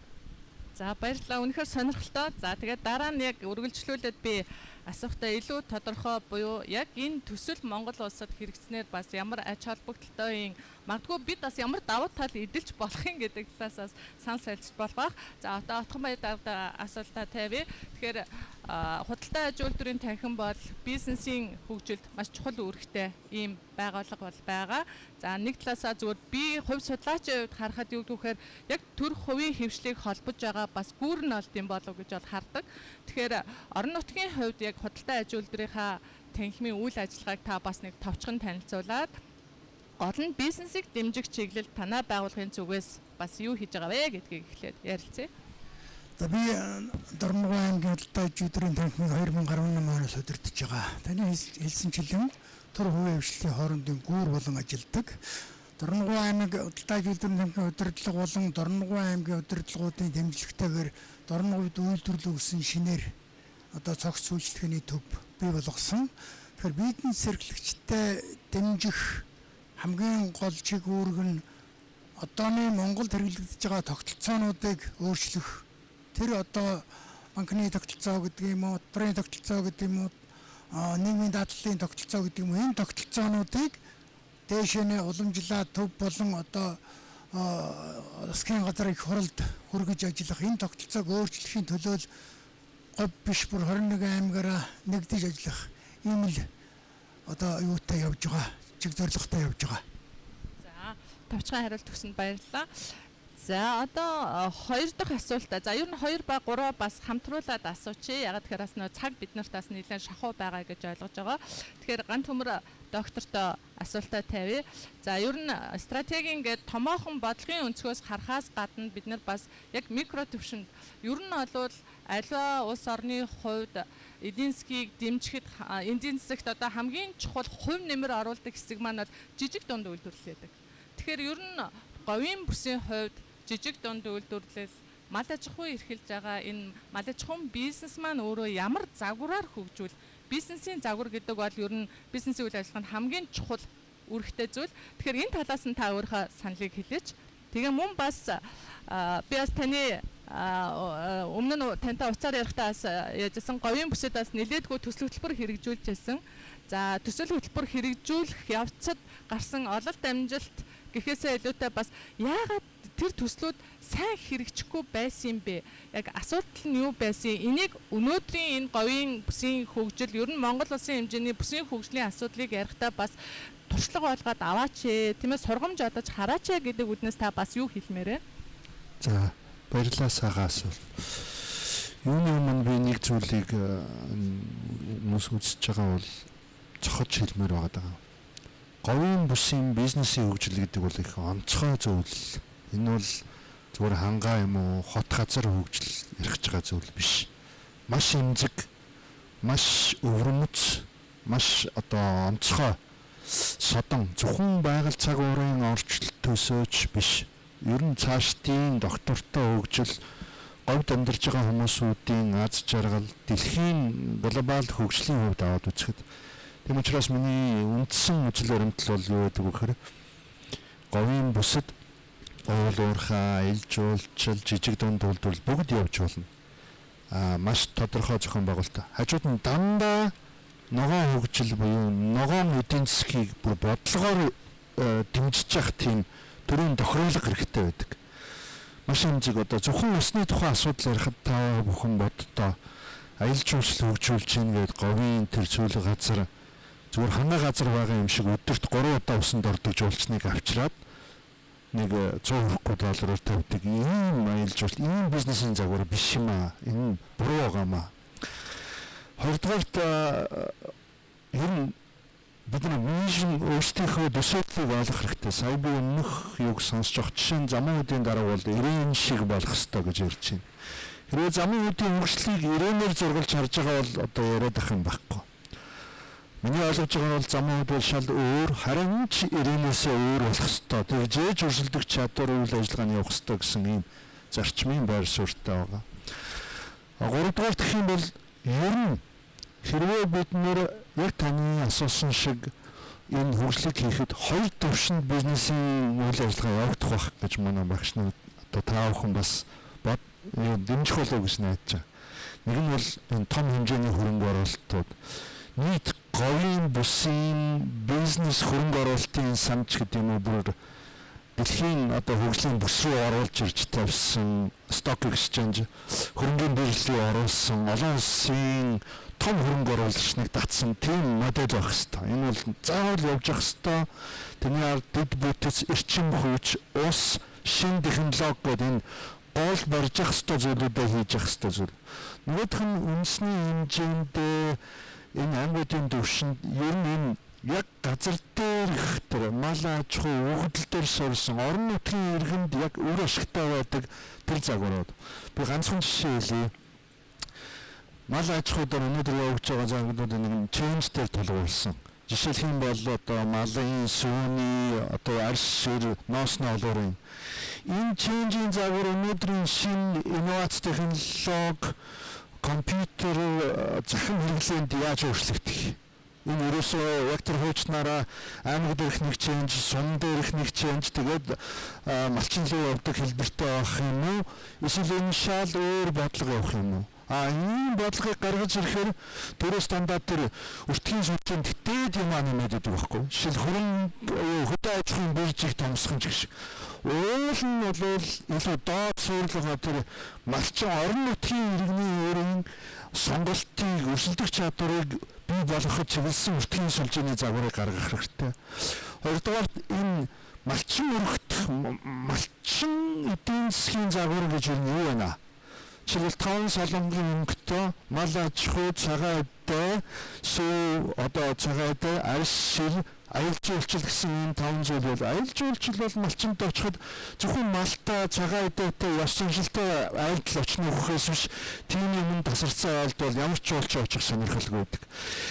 За баярлалаа. Үнэхээр сонирхолтой. За тэгээд дараа нь яг үргэлжлүүлээд би асуухтаа илүү тодорхой буюу яг энэ төсөл Монгол улсад хэрэгжснээр бас ямар ач холбогдолтой юм, магадгүй бид бас ямар давуу тал эдэлж болох юм гэдэг талаас бас санал солилцож болох байх. За одоо Отгонбаяр дарга асуултаа тавья. Тэгэхээр худалдаа аж үйлдвэрийн танхим бол бизнесийн хөгжилд маш чухал үүрэгтэй ийм байгууллага бол байгаа. За нэг талаасаа зүгээр би хувь судлаачийн хувьд харахад юу гэхээр яг төр хувийн хөвшлийг холбож байгаа бас гүүр нь олд юм болов гэж бол хардаг. Тэгэхээр орон нутгийн хувьд яг худалдаа аж үйлдвэрийнхаа танхимын үйл ажиллагааг та бас нэг товчхон танилцуулаад гол нь бизнесийг дэмжих чиглэлд танай байгууллагын зүгээс бас юу хийж байгаа вэ гэдгийг эхлээд ярилцъя. За би Дорногов аймгийн худалдаа аж үйлдвэрийн танхимыг 2018 оноос удирдах байгаа. Таны хэлсэнчлэн төр хувийн хвшлийн хоорондын гүүр болон ажилдаг. Дорногов аймаг худалдаа аж үйлдвэрийн танхимын удирдлага болон Дорногов аймгийн удирдлагуудын дэмжлэгтэйгээр Дорноговьд үйлдвэрлэл өгсөн шинээр одоо цогц үйлчлэгээний төв бий болгосон. Тэгэхээр бизнес эрхлэгчтэй дэмжих хамгийн гол чиг үүрэг нь одооны Монголд хэрэглэгдэж байгаа тогтолцоонуудыг өөрчлөх. Тэр одоо банкны тогтолцоо гэдэг юм уу, утбарын тогтолцоо гэдэг юм уу, нийгмийн даатгалын тогтолцоо гэдэг юм уу, энэ тогтолцоонуудыг дээшээ нь уламжлаад төв болон одоо засгийн газар их хуралд хүргэж ажиллах энэ тогтолцоог өөрчлөхийн төлөө говь биш бүр 21 аймгаараа нэгдэж ажиллах ийм л одоо юутай явж байгаа, чиг зорилготой явж байгаа. За товчхон хариулт өгсөнд баярлалаа. За одоо хоёр дахь асуултаа. За ер нь 2 ба 3 бас хамтруулаад асуучих. Ягаад гэхээр бас нөө цаг бид нарт бас нэлээд шахуу байгаа гэж ойлгож байгаа. Тэгэхээр ган төмөр доктортой асуултаа тавья. За ер нь стратегийн ингээд томоохон бодлогын өнцгөөс харахаас гадна бид нар бас яг микро төвшөнд ер нь олвол аливаа улс орны хувьд эдийн засгийг дэмжихэд эдийн засагт одоо хамгийн чухал хувь нэмэр оруулдаг хэсэг маань бол жижиг дунд үйлдвэрлэл байдаг. Тэгэхээр ер нь говийн бүсийн хувьд жижиг дунд үйлдвэрлэл мал аж ахуй эрхэлж байгаа энэ мал аж ахуйн бизнес маань өөрөө ямар загвараар хөгжүүл бизнесийн загвар гэдэг бол ер нь бизнесийн үйл ажиллагаанд хамгийн чухал үүрэгтэй зүйл. Тэгэхээр энэ талаас нь та өөрийнхөө саналыг хэлээч. Тэгээ мөн бас би бас таны өмнө нь тантай уцаар ярихдаа бас яжсэн говийн бүсэд бас нэлээдгүй төсөл хөтөлбөр хэрэгжүүлж байсан. За төсөл хөтөлбөр хэрэгжүүлэх явцад гарсан ололт амжилт гэхээсээ илүүтэй бас яагаад Тэр төслүүд сайн хэрэгжихгүй байсан юм бэ? Яг асуудал нь юу байсан? Энийг өнөөдрийн энэ говийн бүсийн хөгжил, ер нь Монгол улсын хэмжээний бүсийн хөгжлийн асуудлыг ярихдаа бас туршлага болгоод аваач ээ, тийм ээ, сургамж одож хараач ээ гэдэг үднэс та бас юу хэлмээр вэ? За, баярлалаа сайхан асуулт. Юуны өмнө би нэг зүйлийг хүмүүс үзэж байгаа бол цохож хэлмээр байгаа. Говийн бүсийн бизнесийн хөгжил гэдэг бол их онцгой зүйл. Энэ бол зүгээр хангаа юм уу, хот газар хөгжил ярих байгаа зүйл биш. Маш эмзэг, маш өвөрмөц, маш одоо онцгой содон зөвхөн байгаль цаг уурын орчлол төсөөч биш. Ер нь цаашдын доктортой хөгжил, говьд амьдарч байгаа хүмүүсүүдийн аз жаргал, дэлхийн глобал хөгжлийн хувьд аваад үзэхэд, тийм учраас миний үндсэн үзэл баримтлал бол юу гэдэг вэ гэхээр говийн бүсэд уул уурхай, аялал жуулчлал, жижиг дунд үйлдвэрлэл бүгд явж болно. Маш тодорхой зохион байгуулалт. Хажууд нь дандаа ногоон хөгжил буюу ногоон эдийн засгийг бүр бодлогоор дэмжиж явах тийм төрийн тохируулга хэрэгтэй байдаг. Маш эмзэг одоо зөвхөн усны тухай асуудал ярихад та бүхэн боддоо аялал жуулчлал хөгжүүлж гин гээд говийн тэр цөөлөг газар зүгээр ханга газар байгаа юм шиг өдөрт 3 удаа усанд ордог жуулчныг авчираад нэг 100 хүрэхгүй доллараар тавьдаг ийм аялал жуулчлал, ийм бизнесийн загвар биш юм аа. Энэ буруу байгаа маа. Хоёрдугаарт, ер нь бид нар vision, өөрсдийнхөө төсөөллийг ойлгох хэрэгтэй. Сая би өмнөх юг сонсож байгаа. Жишээ нь замын үдийн дараа бол Ирэн шиг болох ёстой гэж ярьж байна. Хэрвээ замын үдийн хөгжлийг Ирэнээр зургалж харж байгаа бол одоо яриад ах юм байхгүй. Миний ойлгож байгаа бол замын үд бол шал өөр, харин ч Ирэнээсээ өөр болох ёстой. Тэгжээж өрсөлдөх чадвар, үйл ажиллагааны явах ёстой гэсэн ийм зарчмын байр суурьтай байгаа. Гуравдугаар гэх юм бол ер нь хэрвээ бид нэр яг таны асуусан шиг энэ хөгжлийг хийхэд хоёр төвшөнд бизнесийн үйл ажиллагаа явагдах байх гэж манай багш нар одоо та бүхэн бас дэмжих болов гэж найдаж байгаа. Нэг нь бол энэ том хэмжээний хөрөнгө оруулалтууд, нийт говийн бүсийн бизнес хөрөнгө оруулалтын санч гэдэг юм уу, бүр дэлхийн одоо хөгжлийн бүс рүү оруулж ирж тавьсан stock exchange, хөрөнгөний бирж рүү оруулсан олон улсын том хөрөнгө оруулагчныг татсан тийм модель байх хэвээр. Энэ бол заавал явж явах хэвээр. Тэрний ард дэд бүтэц, эрчим хүч, ус, шин технологи гэдэг энэ гол барьж явах хэвээр зүйлүүдээ хийж явах хэвээр зүйл. Нөгөөх нь үндэсний хэмжээнд энэ аймагын төвшөнд ер нь энэ яг газар дээрх тэр мал аж ахуй өгөгдөл дээр суурьсан орон нутгийн иргэнд яг үр ашигтай байдаг тэр загварууд. Би ганцхан жишээ хэлье. Мал аж ахуй дээр өнөөдөр явж байгаа загварууд нэг change дээр тулгуурласан. Жишээлх юм бол одоо малын, сүүний, одоо арьс шир, ноосны олуурын энэ change-ийн загвар өнөөдрийн шинэ инновац технологи, компьютер, захин хэрэглээнд яаж өөрчлөгдөх? Энэ ерөөсөө яг тэр хуучнаараа аймаг дээрх нэг change, сум дээрх нэг change, тэгээд малчин руу явдаг хэлбэртэй байх юм уу? Эсвэл энэ шал өөр бодлого явах юм уу? А ийм бодлогыг гаргаж ирэхээр төрөөс дандаа тэр өртгийн сүлжээнд дээд юм аа нэмээд идэг байхгүй. Жишээл хөрөнгө хөдөө аж ахуйн биржийг томсгон ч гэх шиг. Уул нь бол илүү доод суурлага тэр малчин орон нутгийн иргэний өөрийн сонголтыг, өрсөлдөх чадварыг бий болгоход чиглэсэн өртгийн сүлжээний загварыг гаргах хэрэгтэй. Хоёрдугаар, энэ малчин өргөтөх, малчин эдийн засгийн загвар гэж юу байна? Жишээлбэл таван солонгын өнгөтэй мал аж ахуй, цагаан эдээ, сүү, одоо цагаан эдээ, арьс шир, аялал жуулчлал гэсэн ийм таван зүйл бол аялал жуулчлал бол малчинд очиход зөвхөн малтай, цагаан эдээтэй, ёс заншилтай айлд л очно гэхээс биш, тийм юм тасарсан айлд бол ямар ч жуулч очих сонирхолгүй байдаг.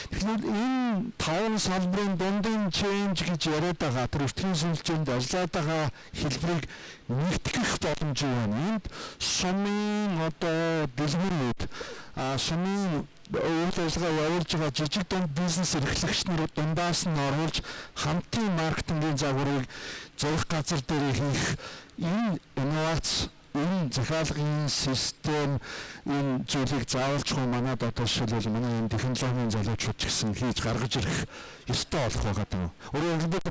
Тэгэхээр энэ таван салбарын дундын change гэж яриад байгаа тэр өртгийн сүлжээнд ажиллаад байгаа хэлбэрийг нэгтгэх боломж байна. Энд сумын одоо дэлгүүрүүд, сумын үйл ажиллагаа явуулж байгаа жижиг дунд бизнес эрхлэгч нар дундаас нь оруулж хамтын маркетингийн загварыг зорих газар дээр хийх энэ инновац, энэ захиалгын систем, энэ зүйлийг заавалчгүй манад одоо жишээлбэл манай энэ технологийн залуучууд ч гэсэн хийж гаргаж ирэх ёстой болох байгаа даа. Өөрөөр хэлбэл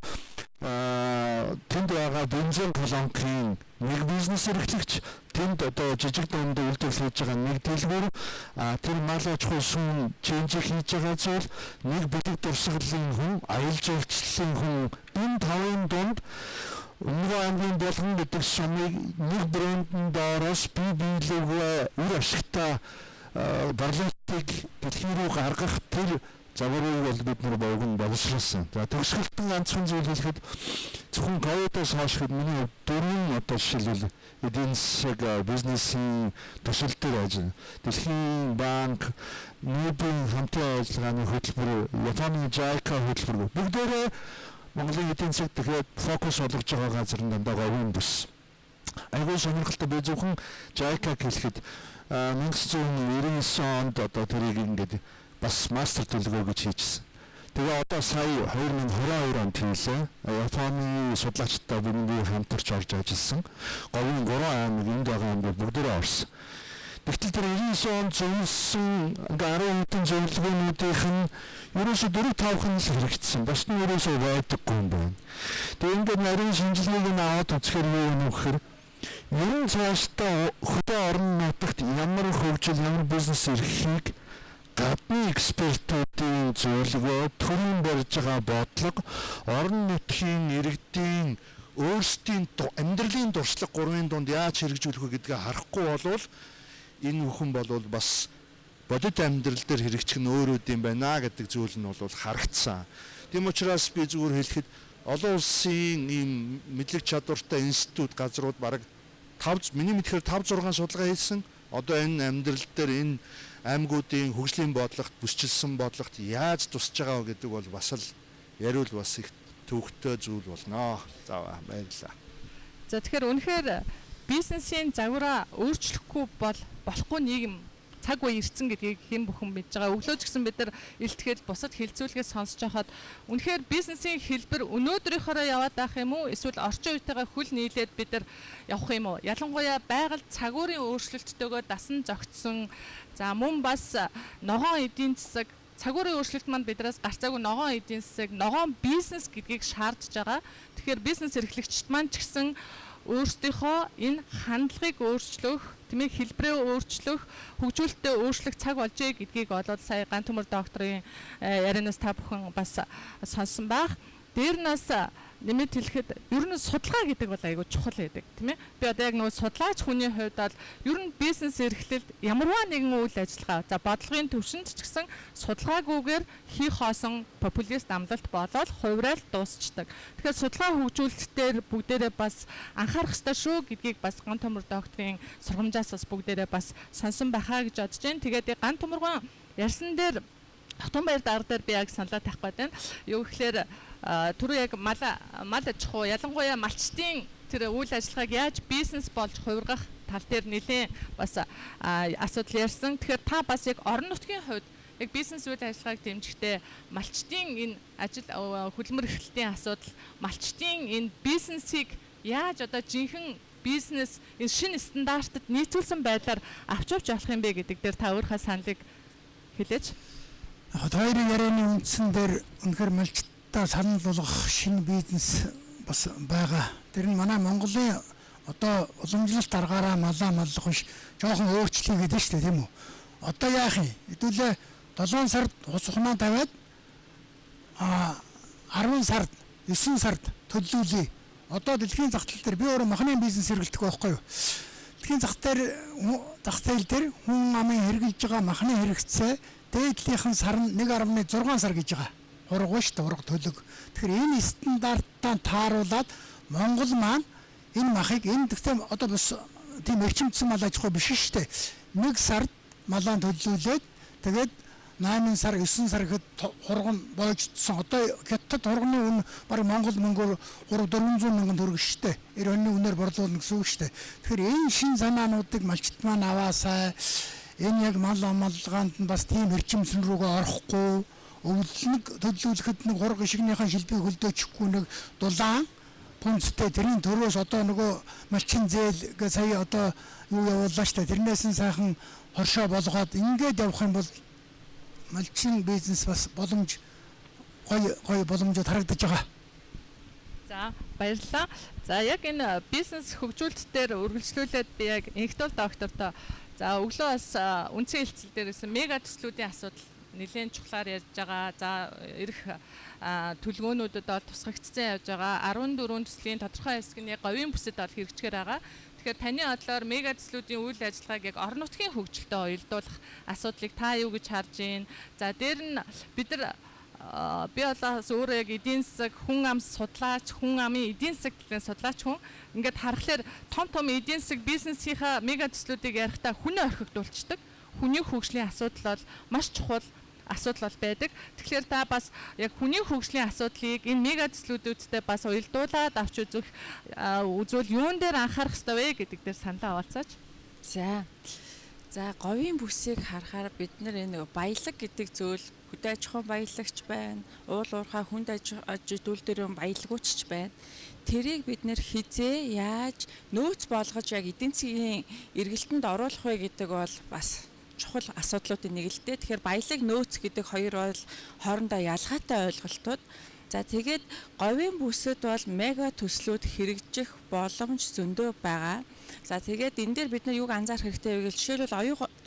Тэнд байгаа бензин колонкийн нэг бизнес эрхлэгч, тэнд одоо жижиг дунд үйлдвэрлэл хийж байгаа нэг дэлгүүр, тэр мал аж ахуй сүүн чэнжиг хийж байгаа зүйл, нэг бэлэг дурсгалын хүн, аялал жуулчлалын хүн, энэ тавын дунд Өмнөгөө аймгийн Булган гэдэг сумыг нэг брэндэн доороос бие биелээгүй үр ашигтай борлуулалтыг дэлхий рүү гаргах тэр загварыг бол бид нар богино боловсруулсан. За, төгсгөлтөн ганцхан зүйл хэлэхэд, зөвхөн ковидоос хойш хэд миний хувьд дөрвөн одоо жишээлбэл эдийн засаг бизнесийн төсөл дээр ажиллана. Дэлхийн банк, НИБ-ийн хамтын ажиллагааны хөтөлбөр, Японы JICA хөтөлбөр, бүгдээрээ Монголын эдийн засаг тэгэхээр фокус болгож байгаа газар нь дандаа говийн бүс. Айгуу сонирхолтой, би зөвхөн JICA хэлэхэд 1999 онд одоо тэрийг ингээд бас мастер төлөвлөгөө гэж хийжсэн. Тэгээ одоо сая 2022 онд хийлээ. Японы судлаачдаа бидний хамтарч орж ажилласан. Говийн 3 аймаг, энд байгаа аймагуд бүгдээрээ орсон. Тэгтэл тэр 99 онд зөвлөсөн ингээ 10 хэдэн зөвлөгөөнүүдийнх нь ерөөсө 4 5 нь л хэрэгжсэн. Бус нь ерөөсөө байдаггүй юм байна. Тэгээ ингээд нарийн шинжилгээг нь аваад үзэхээр юу юм гэхээр ер нь цаашдаа хөдөө орон нутагт ямар хөгжил, ямар бизнес эрхийг гадны экспертүүдийн зөвлөгөө, төрийн барьж байгаа бодлого, орон нутгийн иргэдийн өөрсдийн амьдралын туршлага гурвын дунд яаж хэрэгжүүлэх вэ гэдгээ харахгүй болвол энэ бүхэн болвол бас бодит амьдрал дээр хэрэгжих нь өөр үд юм байна гэдэг зүйл нь бол харагдсан. Тийм учраас би зүгээр хэлэхэд олон улсын ийм мэдлэг чадвартай институт газрууд бараг 5, миний мэдэхээр 5 6 судалгаа хийсэн. Одоо энэ амьдрал дээр энэ аймагуудын хөгжлийн бодлогот, бүсчилсэн бодлогот яаж тусч байгаа вэ гэдэг бол бас л яриул бас их төвөгтэй зүйл болно. За, баярлалаа. За, тэгэхээр үнэхээр бизнесийн загвараа өөрчлөхгүй бол болохгүй нийгэм, цаг үе ирсэн гэдгийг хэн бүхэн мэдж байгаа. Өглөө ч гэсэн бид нар илтгэл бусад хэлцүүлгээ сонсож байхад үнэхээр бизнесийн хэлбэр өнөөдрийнхөөрөө яваад байх юм уу? Эсвэл орчин үетэйгээ хөл нийлээд бид нар явах юм уу? Ялангуяа байгаль цагуурын өөрчлөлттэйгөө дасан зогтсон. За, мөн бас ногоон эдийн засаг, цагуурын өөрчлөлт маань биднээс гарцаагүй ногоон эдийн засаг, ногоон бизнес гэдгийг шаардж байгаа. Тэгэхээр бизнес эрхлэгчид маань ч гэсэн өөрсдийнхөө энэ хандлагыг өөрчлөх, тийм ээ, хэлбэрээ өөрчлөх, хөгжүүлэлтээ өөрчлөх цаг болжээ гэдгийг болоод сая Гантөмөр докторын ярианаас та бүхэн бас сонссон байх. Дээр нь бас нэмэт хэлэхэд ер нь судалгаа гэдэг бол айгүй чухал байдаг, тийм ээ. Би одоо яг нөгөө судлаач хүний хувьд бол ер нь бизнес эрхлэлд ямарваа нэгэн үйл ажиллагаа, за, бодлогын төвшөнд ч гэсэн судалгаагүйгээр хийх хоосон популист амлалт болоод хувираал дуусчдаг. Тэгэхээр судалгаа хөгжүүлэлтээр бүгдээрээ бас анхаарах ёстой шүү гэдгийг бас Гантөмөр докторын сургамжаас бас бүгдээрээ бас сонсон байхаа гэж бодож байна. Тэгээд Гантөмөргөн ярьсан дээр Хотон баяр дарга дээр би яг саналаа тавих гээд байна. Юу гэхээр түрүү яг мал мал аж ахуй, ялангуяа малчдын тэр үйл ажиллагааг яаж бизнес болж хувиргах тал дээр нэлээд бас асуудал ярьсан. Тэгэхээр та бас яг орон нутгийн хувьд яг бизнес үйл ажиллагааг дэмжихдээ малчдын энэ ажил хөдөлмөр эрхлэлтийн асуудал, малчдын энэ бизнесийг яаж одоо жинхэнэ бизнес энэ шинэ стандартад нийцүүлсэн байдлаар авч явж болох юм бэ гэдэг дээр та өөрийнхөө саналыг хэлээч. Яг хоёрын ярианы үндсэн дээр үнэхээр малчдаа санал болгох шинэ бизнес бас байгаа. Тэр нь манай Монголын одоо уламжлалт аргаараа малаа маллах биш, жоохон өөрчлөе гэдэг шүү дээ, тийм үү? Одоо яах юм? Хэдүүлээ 7 сард сухнаа тавиад 10 сард, 9 сард төллүүлье. Одоо дэлхийн зах зээл дээр би өөрөө махны бизнес хэрэглэдэг байхгүй юу? Дэлхийн зах зээл дээр хүн амын хэрэглэж байгаа махны хэрэгцээ дээдлийнхэн сар нь 1.6 сар гэж байгаа. Хург шүү дээ, хург төлөг. Тэгэхээр энэ стандартаа тааруулаад Монгол маань энэ махыг энэ гэхдээ одоо бас тийм эрчимдсэн мал аж ахуй биш шүү дээ. Нэг сард малаа төллүүлээд тэгээд 8 сар, 9 сар гэхэд хург нь боождсон. Одоо Хятад хурганы үн бараг Монгол мөнгөөр 3 400 мянган төгрөг шүү дээ. 90 оны үнээр борлуулна гэсэн үг шүү дээ. Тэгэхээр энэ шин санаануудыг малчд маань аваасай. Энэ яг мал амалгаанд нь бас тийм эрчимсэн рүүгээ орохгүй, өвлөг төллүүлэхэд нэг хург ишигнийхэн шилбийг хөлдөөчихгүй нэг дулаан пүнцтэй тэрийн төрөөс одоо нөгөө малчин зээл гэ сая одоо юу явууллаа штэ, тэрнээс нь сайхан хоршоо болгоод ингээд явах юм бол малчин бизнес бас боломж, гоё гоё боломжууд харагдаж байгаа. За, За баярлалаа. За яг энэ бизнес хөгжүүлэлт дээр үргэлжлүүлээд би яг Энхтол доктортой за өглөө бас үндсэн хэлцэл дээр ирсэн мега төслүүдийн асуудал нэлээд чухлаар ярьж байгаа. За ирэх төлөвлөгөөнүүдэд бол тусгагдсан явж байгаа. 14 төслийн тодорхой хэсэг нь яг говийн бүсэд бол хэрэгжихээр байгаа. Тэгэхээр таны бодлоор мега төслүүдийн үйл ажиллагааг яг орон нутгийн хөгжилтэй уялдуулах асуудлыг та юу гэж харж байна? За дээр нь бид нар би болоос өөрөө яг эдийн засаг, хүн ам судлаач, хүн амын эдийн засаг талын судлаач хүн ингээд харахаар том том эдийн засаг бизнесийнхаа мега төслүүдийг ярихдаа хүнээ орхигдуулцдаг. Хүний хөгжлийн асуудал бол маш чухал асуудал бол байдаг. Тэгэхээр та бас яг хүний хөгжлийн асуудлыг энэ мега төслүүдтэй бас уялдуулаад авч үзэх үзвэл юун дээр анхаарах ёстой вэ гэдэг дээр саналаа хаваалцаач. За говийн бүсийг харахаар бид нар энэ баялаг гэдэг зүйл хөдөө аж ахуйн баялагч байна, уул уурхай хүнд аж үйлдвэрийн баялагууч ч байна. Тэрийг бид нэр хизээ яаж нөөц болгож яг эдийн засгийн эргэлтэнд оруулах вэ гэдэг бол бас чухал асуудлуудын нэг л дээ. Тэгэхээр баялаг нөөц гэдэг хоёр бол хоорондоо ялгаатай ойлголтууд. За тэгээд говийн бүсэд бол мега төслүүд хэрэгжих боломж зөндөө байгаа. За тэгээд энэ дээр бид нар юуг анзаарах хэрэгтэй вэ гэвэл жишээлбэл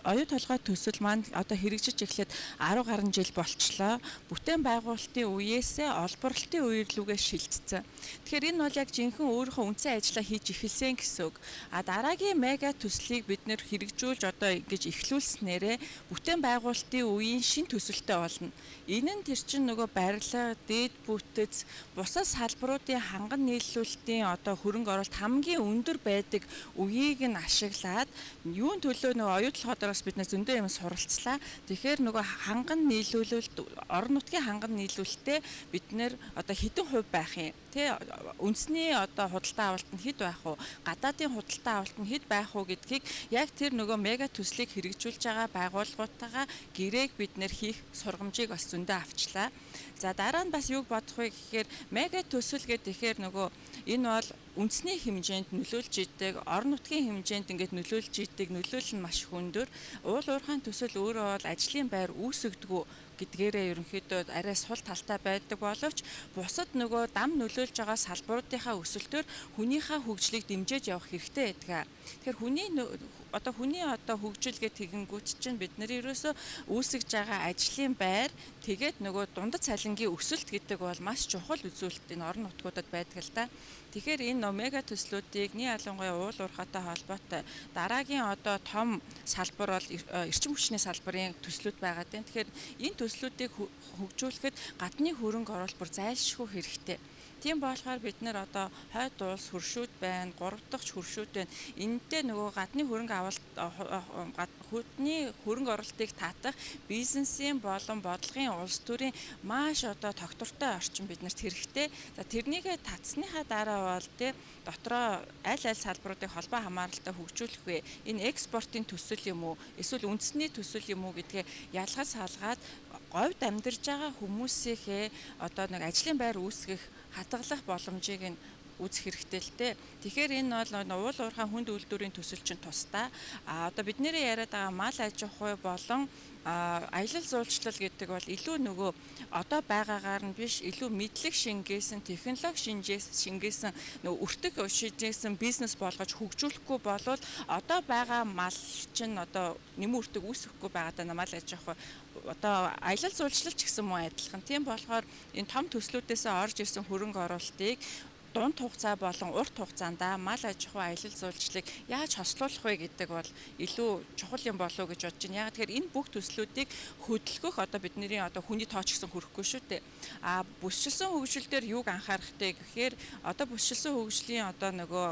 оюу толгой төсөл маань одоо хэрэгжиж эхлээд 10 гаруй жил болчлоо. Бүтээн байгуулалтын үеэсээ олборлолтын үе рүүгээ шилжсэн. Тэгэхээр энэ бол яг жинхэнэ өөрийнхөө үндсэн ажлаа хийж эхэлсэн гэсэн үг. А дараагийн мега төслийг бид нэр хэрэгжүүлж одоо ингэж эхлүүлснээрээ бүтээн байгуулалтын үеийн шин төсөлтэй болно. Энэ нь тэр чинь нөгөө барилга, дээд бүтэц, бусад салбаруудын ханган нийлүүлэлтийн одоо хөрөнгө оруулалт хамгийн өндөр байдаг үеийг нь ашиглаад юун төлөө нөгөө оюу толгой дээрээс бид нэр зөндөө юм суралцлаа. Тэгэхээр нөгөө ханган нийлүүлэлт, орон нутгийн ханган нийлүүлэлтээ бид нэр одоо хэдэн хувь байх юм тий, үндэсний одоо худалдаа авалт нь хэд байх вэ, гадаадын худалдаа авалт нь хэд байх вэ гэдгийг яг тэр нөгөө мега төслийг хэрэгжүүлж байгаа байгууллагуудтайгаа гэрээг бид нэр хийх сургамжийг бас зөндөө авчлаа. За дараа нь бас юуг бодох вэ гэхээр мега төсөл гэдэг тэгэхээр нөгөө энэ бол үндэсний хэмжээнд нөлөөлж идэг, орон нутгийн хэмжээнд ингээд нөлөөлж идэг, нөлөөлөл нь маш их өндөр. Уул уурхайн төсөл өөрөө бол ажлын байр үүсгдэггүй гэдгээрээ ерөнхийдөө арай сул талтай байдаг боловч бусад нөгөө дам нөлөөлж байгаа салбаруудынхаа өсөлтөөр хүнийхээ хөгжлийг дэмжиж явах хэрэгтэй байдаг. Тэгэхээр хүний одоо хөгжил гэх тэгэнгүүт чинь бид нар ерөөсөө үүсгэж байгаа ажлын байр тэгээд нөгөө дундад цалингийн өсөлт гэдэг бол маш чухал үзүүлэлт энэ орон нутгуудад байдаг л да. Тэгэхээр энэ мега төслүүдийг нэг ялангуяа уул уурхайтай холбоотой дараагийн одоо том салбар бол эрчим хүчний салбарын төслүүд байгаа тийм. Тэгэхээр энэ төслүүдийг хөгжүүлэхэд гадны хөрөнгө оруулалт бүр зайлшгүй хэрэгтэй. Тийм болохоор бид нэр одоо хойд улс хөршүүд байна, гурав дахь хөршүүд байна. Энэнтэй нөгөө гадны хөрөнгө авалт, хөдний хөрөнгө оруулалтыг таатах бизнесийн болон бодлогын улс төрийн маш одоо тогтвортой орчин биднэрт хэрэгтэй. За тэрнийгээ татсныхаа дараа бол тий дотроо аль аль салбаруудыг холбоо хамааралтай хөгжүүлэх вэ? Энэ экспортын төсөл юм уу? Эсвэл үндэсний төсөл юм уу гэдгээ ялгаж салгаад говьд амьдарч байгаа хүмүүсийнхээ одоо нэг ажлын байр үүсгэх, хадгалах боломжийг нь үзэх хэрэгтэй л дээ. Тэгэхээр энэ бол уул уурхай хүнд үйлдвэрийн төсөл чинь тусдаа. А одоо бидний яриад байгаа мал аж ахуй болон аялал жуулчлал гэдэг бол илүү нөгөө одоо байгаагаар нь биш, илүү мэдлэг шингээсэн, технологи шингээсэн, нөгөө өртөг шингээсэн бизнес болгож хөгжүүлэхгүй болвол одоо байгаа мал чинь одоо нэмэн өртөг үүсэхгүй байгаа даа мал аж ахуй одоо аялал жуулчлал ч гэсэн мөн адилхан. Тийм болохоор энэ том төслүүдээс орж ирсэн хөрөнгө оруулалтыг дунд хугацаа болон урт хугацаанд мал аж ахуй аялал жуулчлалыг яаж хослуулах вэ гэдэг бол илүү чухал юм болов уу гэж бодож байна. Яг тэгэхээр энэ бүх төслүүдийг хөдөлгөх одоо бидний одоо хүний тооч гэсэн хүрэхгүй шүү дээ. А бүсчилсэн хөгжил дээр юуг анхаарахтай гэхээр одоо бүсчилсэн хөгжлийн одоо нөгөө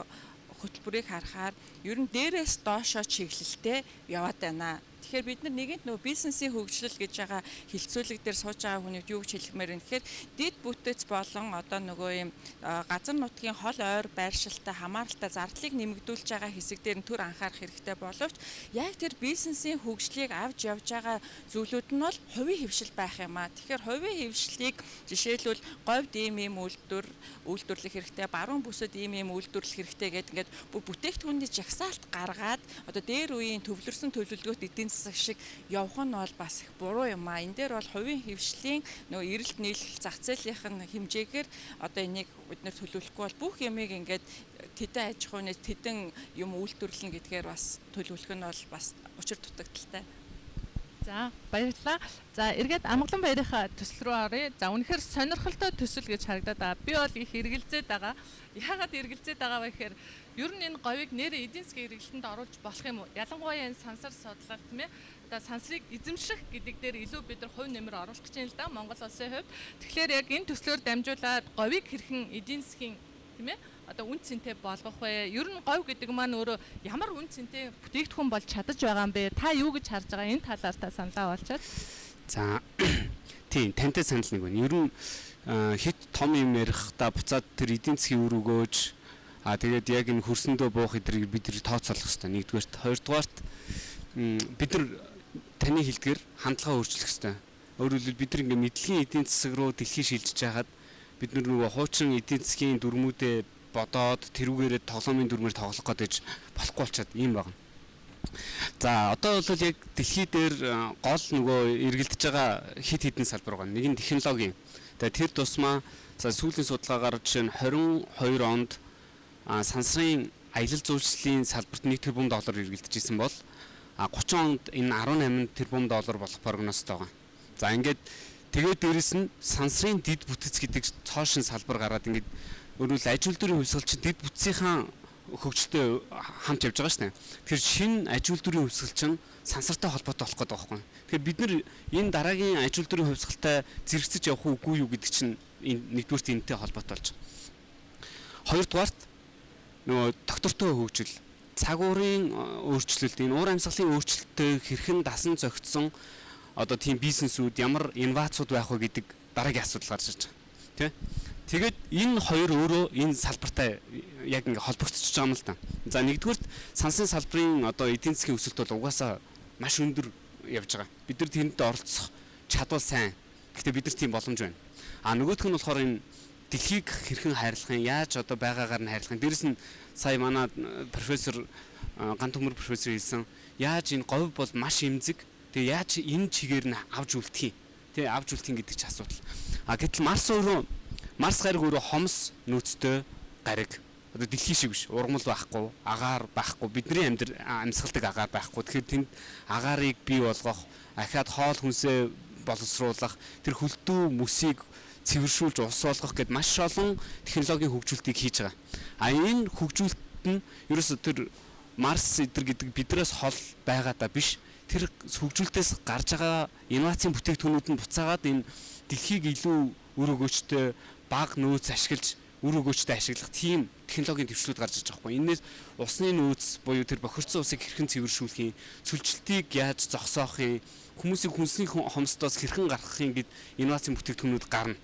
хөтөлбөрийг харахаар ер нь дээрээс доошоо чиглэлтэй яваад байна. Тэгэхээр бид нар нэгэнт нөгөө бизнесийн хөгжил гэж байгаа хилцүүлэг дээр сууж байгаа хүнийг юу гэж хэлмээр юм гэхээр дэд бүтэц болон одоо нөгөө юм газар нутгийн хол ойр байршилтай хамааралтай зардлыг нэмэгдүүлж байгаа хэсэг дээр нь төр анхаарах хэрэгтэй боловч яг тэр бизнесийн хөгжлийг авч явж байгаа зүйлүүд нь бол хувийн хэвшил байх юм а. Тэгэхээр хувийн хэвшлийг жишээлбэл говьд ийм ийм үйлдвэрлэх хэрэгтэй, баруун бүсэд ийм ийм үйлдвэрлэх хэрэгтэй гэдэг ингээд бүр бүтээгдэхүүний жагсаалт гаргаад одоо дээр үеийн төвлөрсөн төлөвлөгөөт эдийн засаг шиг явах нь бол бас их буруу юм а. Энэ дээр бол хувийн хөвшлийн нөгөө эрэлт нийлэл зах зээлийнх нь хэмжээгээр одоо энийг бид нэр төлөвлөхгүй бол бүх юмыг ингээд тэдэн аж ахуйн тэдэн юм үйлдвэрлэнэ гэдгээр бас төлөвлөх нь бол бас учир дутагдaltaй. За баярлалаа. За эргээд Амгалан баярынхаа төсөл рүү оръё. За үнэхээр сонирхолтой төсөл гэж харагдаад байгаа. Би бол их эргэлзээд байгаа. Яагаад эргэлзээд байгаа вэ гэхээр ер нь энэ говийг нэрээ эдийн засгийн эргэлтэнд оруулж болох юм уу? Ялангуяа энэ сансар судлал тийм ээ. Одоо сансрыг эзэмших гэдэг дээр илүү бид нар хувь нэмэр оруулах гэж байна л да Монгол улсын хувьд. Тэгэхээр яг энэ төслөөр дамжуулаад говийг хэрхэн эдийн засгийн тийм ээ одоо үн цэнтэй болгох вэ? Ер нь говь гэдэг маань өөрөө ямар үн цэнтэй бүтээгдэхүүн болж чадаж байгаа юм бэ? Та юу гэж харж байгаа? Энэ талаар та саналаа болчоод. За тийм, тантай санал нэг байна. Ер нь хит том юм ярихдаа буцаад тэр эдийн засгийн үр өгөөж тэгээд яг энэ хөрсөндөө буух эдрийг бид нар тооцоолох хэрэгтэй. Нэгдүгээрт, хоёрдугаарт бид нар таны хэлдгээр хандлага өөрчлөх хэрэгтэй. Өөрөөр хэлбэл бид нар ингээ мэдлэгийн эдийн засаг руу дэлхий шилжиж байхад бид нар нөгөө хуучин эдийн засгийн дүрмүүдээ бодоод тэрүүгээрээ тоглоомын дүрмээр тоглох гэдэг болохгүй болчиход ийм байна. За одоо бол яг дэлхий дээр гол нөгөө эргэлдэж байгаа хит хитэн салбар байгаа. Нэг нь технологи. Тэгээ тэр тусмаа за сүүлийн судалгаагаар жишээ нь 22 онд сансрын аялал жуулчлалын салбарт 1 тэрбум доллар эргэлдэж исэн бол 30 онд энэ 18 тэрбум доллар болох прогнозтой байгаа. За ингээд тэгээд дээрэс нь сансрын дэд бүтэц гэдэг цоошин салбар гараад ингээд өөрөөр аж үйлдвэрийн хувьсгал чинь дэд бүтцийнхаа хөгжилтэй хамт явж байгаа шүү дээ. Тэгэхээр шинэ аж үйлдвэрийн хувьсгал чинь сансартай холбоотой болох гэдэг байхгүй. Тэгэхээр бид нар энэ дараагийн аж үйлдвэрийн хувьсгалтай зэрэгцэж явах үгүй юу гэдэг чинь энэ нэгдүгüрт энэтэй холбоотой болж байгаа. Хоёрдугаарт нөгөө доктортой хөгжил, цаг уурын өөрчлөлт, энэ уур амьсгалын өөрчлөлттэй хэрхэн дасан зохицсон одоо тийм бизнесүүд ямар инновацууд байх вэ гэдэг дараагийн асуудал гарч ирж байгаа. Тэ? Тэгээд энэ хоёр өөрөө энэ салбартай яг ингээ холбогдчихож байгаа юм л да. За нэгдүгüрт сансрын салбарын одоо эдийн засгийн өсөлт бол угаасаа маш өндөр явж байгаа. Бид нар тэнд оролцох чадвал сайн. Гэхдээ бид нар тийм боломж байна. А нөгөөх нь болохоор энэ дэлхийг хэрхэн хайрлах юм, яаж одоо байгаагаар нь хайрлах юм. Дээрэс нь сая манай профессор Гантөмөр профессор хэлсэн, яаж энэ говь бол маш эмзэг. Тэгээ яаж энэ чигээр нь авч үлдэх юм. Тэ авч үлдэх юм гэдэг чинь асуудал. А гэтэл Марс өөрөө Марс гариг өөрөө хомс нөөцтэй гариг. Одоо дэлхий шиг биш. Ургамал байхгүй, агаар байхгүй, бидний амьсгалдаг агаар байхгүй. Тэгэхээр тэнд агаарыг бий болгох, ахаад хоол хүнсээ боловсруулах, тэр хөлдөө мөсийг цэвэршүүлж ус болгох гэд маш олон технологийн хөгжүүлэлтийг хийж байгаа. А энэ хөгжүүлэлт нь ерөөсө тэр Марс эдэр гэдэг биднээс хол байгаадаа биш. Тэр хөгжүүлэлтээс гарч байгаа инновацийн бүтээгдэхүүнүүд нь буцаагаад энэ дэлхийг илүү үр өгөөчтэй бага нөөц ашиглаж үр өгөөчтэй ашиглах тийм технологийн дэвшлүүд гарч ирж байгаа байхгүй. Энээс усны нөөц буюу тэр бохирдсон усыг хэрхэн цэвэршүүлэх юм, цөлжилтийг яаж зогсоох юм, хүмүүсийг хүнсний хомсдоос хэрхэн гаргах юм гэд инновацийн бүтээгдэхүүнүүд гарна.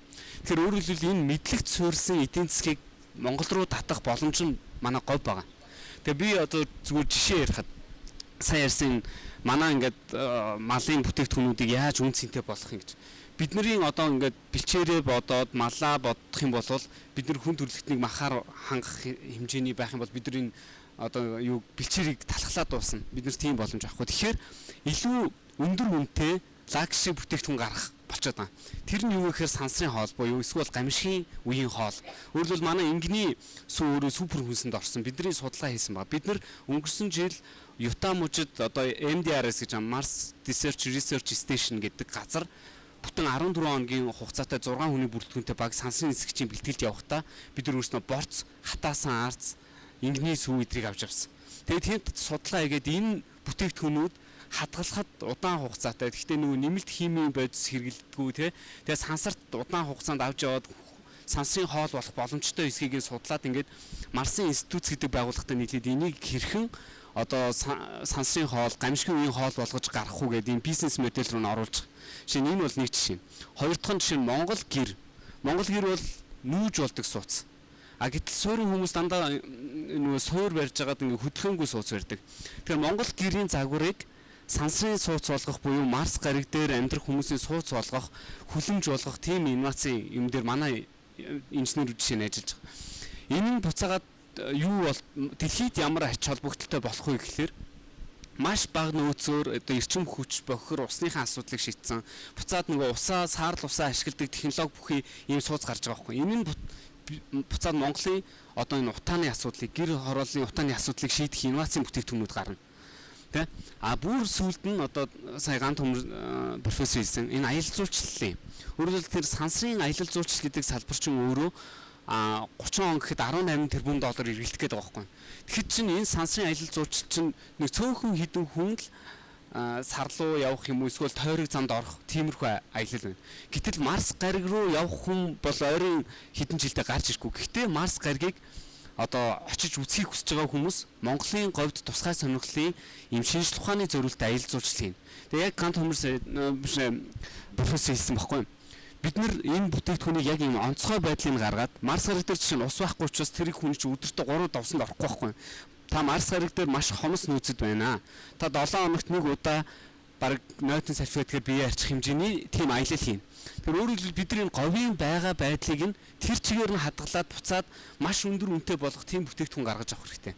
Тэгэхээр өөрөөр хэлбэл энэ мэдлэгт суурьсан эдийн засгийг Монгол руу татах боломж нь манай говь байгаа. Тэгээ би одоо зүгээр жишээ ярихад сая ярьсан манай ингээд малын бүтээгдэхүүнүүдийг яаж үн цэнтэй болгох юм гэж. Бидний одоо ингээд бэлчээрээ бодоод малаа бодох юм бол бид нар хүн төрөлхтнийг махаар хангах хэмжээний байх юм бол бид нар энэ одоо юу бэлчээрийг талхлаа дуусна. Бид нар тийм боломж авахгүй. Тэгэхээр илүү өндөр үнэтэй лакшери бүтээгдэхүүн гаргах болчиход байгаа. Тэр нь юу гэхээр сансрын хоол буюу эсвэл гамшигын үеийн хоол. Өөрөлдвөл манай энгний сүү өөрөө супер хүнсэнд орсон. Бидний судалгаа хийсэн баг. Бид нар өнгөрсөн жил Юта мужид одоо MDRS гэж Mars Research Station гэдэг газар бүтэн 14 хоногийн хугацаатай 6 хүний бүрэлдэхүүнтэй баг сансрын нисгчийн бэлтгэлд явахдаа бид нар өөрснөө борц, хатаасан арц, энгний сүү эдрийг авч явсан. Тэгээд тэнд судалгаа хийгээд энэ бүтээгдэхүүнүүд хадгалахад удаан хугацаатай. Гэхдээ нөгөө нэмэлт химийн бодис хэрэглэдэггүй те. Тэгээ сансарт удаан хугацаанд авч яваад сансрын хоол болох боломжтой эсхийг судлаад ингээд Марсын институт гэдэг байгууллагатай нийлээд энийг хэрхэн одоо сансрын хоол, гамшигын үеийн хоол болгож гаргах уу гэдэг энэ бизнес модель руу нь оруулж. Жишээ нь энэ бол нэг жишээ. Хоёр дахь нь жишээ нь Монгол гэр. Монгол гэр бол нүүж болдог сууц. А гэтэл суурин хүмүүс дандаа нөгөө суур барьж байгаад ингээ хөдөлгөөнгүй сууц барьдаг. Тэгэхээр Монгол гэрийн загварыг сансрын сууц болгох буюу Марс гариг дээр амьдрах хүмүүсийн сууц болгох, хүлэмж болгох тийм инновацийн юм дээр манай инженерүүд жишээ нь ажиллаж байгаа. Энэ нь буцаагаад юу бол дэлхийд ямар ач холбогдолтой болох вэ гэхээр Маш бага нөөцөөр одоо эрчим хүч бохир усныхаа асуудлыг шийдсэн. Буцаад нөгөө усаа саарл усаа ашигладаг технологи бүхий ийм сууц гарч байгаа байхгүй. Энэ нь буцаад Монголын одоо энэ утааны асуудлыг, гэр хорооллын утааны асуудлыг шийдэх инновацийн бүтээгдэхүүнүүд гарна. Тэ? А бүр сүүлд нь одоо сая Гант төмөр профессор хэлсэн энэ аялал жуулчлалын. Өөрөөр хэлбэл тэр сансрын аялал жуулчлал гэдэг салбар чинь өөрөө 30 он гэхэд 18 тэрбум доллар эргэлдэх гээд байгаа байхгүй. Тэгэхэд чинь энэ сансрын аялал жуулчлал чинь нэг цөөхөн хідэн хүн л сар руу явах юм уу эсвэл тойрог замд орох тиймэрхүү аялал байна. Гэтэл Марс гариг руу явах хүн бол ойрын хэдэн жилдээ гарч ирэхгүй. Гэхдээ Марс гаригийг одоо очиж үзхийг хүсэж байгаа хүмүүс Монголын говьд тусгай сонирхлын ийм шинжлэх ухааны зориулт аялал жуулчлал хийнэ. Тэгээ яг Гант төмөр биш профессор хэлсэн байхгүй юу? Бид нар энэ бүтээгдэхүүнийг яг ийм онцгой байдлыг гаргаад Марс гариг дээр жишээ нь ус байхгүй учраас тэр хүн чинь өдөртөө 3 удаа усанд орохгүй байхгүй. Та Марс гариг дээр маш хомс нөөцөд байна. Та 7 хоногт нэг удаа бараг нойтон салфеткээр бие арчих хэмжээний тийм аялал хийнэ. Тэр өөрөөр хэлбэл бидний энэ говийн байгаа байдлыг нь тэр чигээр нь хадгалаад буцаад маш өндөр үнэтэй болгох тийм бүтээгдэхүүн гаргаж авах хэрэгтэй.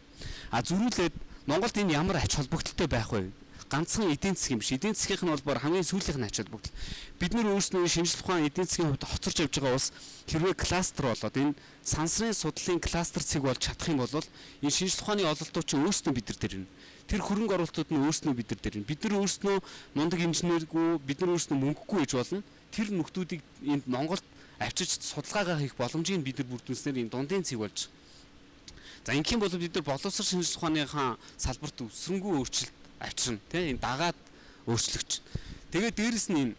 А зөрүүлээд Монголд энэ ямар ач холбогдолтой байх вэ? Ганцхан эдийн засаг юм биш. Эдийн засгийнх нь бол бүр хамгийн сүүлийнх нь ач холбогдол. Бид нэр өөрснөө шинжлэх ухаан эдийн засгийн хувьд хоцорч явж байгаа улс хэрвээ кластер болоод энэ сансрын судлалын кластер цэг болж чадах юм бол энэ шинжлэх ухааны ололтууд чинь өөрснөө бид нар дээр ирнэ. Тэр хөрөнгө оруулалтууд нь өөрснөө бид нар дээр ирнэ. Бид нар өөрснөө мундаг инженергүй, бид нар өөрснөө мөнгөгүй гэж болно. Тэр нөхдүүдийг энд Монголд авчиж судалгаагаа хийх боломжийг бид нар бүрдүүлснээр энэ дундын цэг болж. За ингэх юм бол бид нар боловсрол шинжлэх ухааныхаа салбарт өсрөнгөө өөрчлөлт авчирна, тийм энэ дагаад өөрчлөгч. Тэгээд дээрэс нь энэ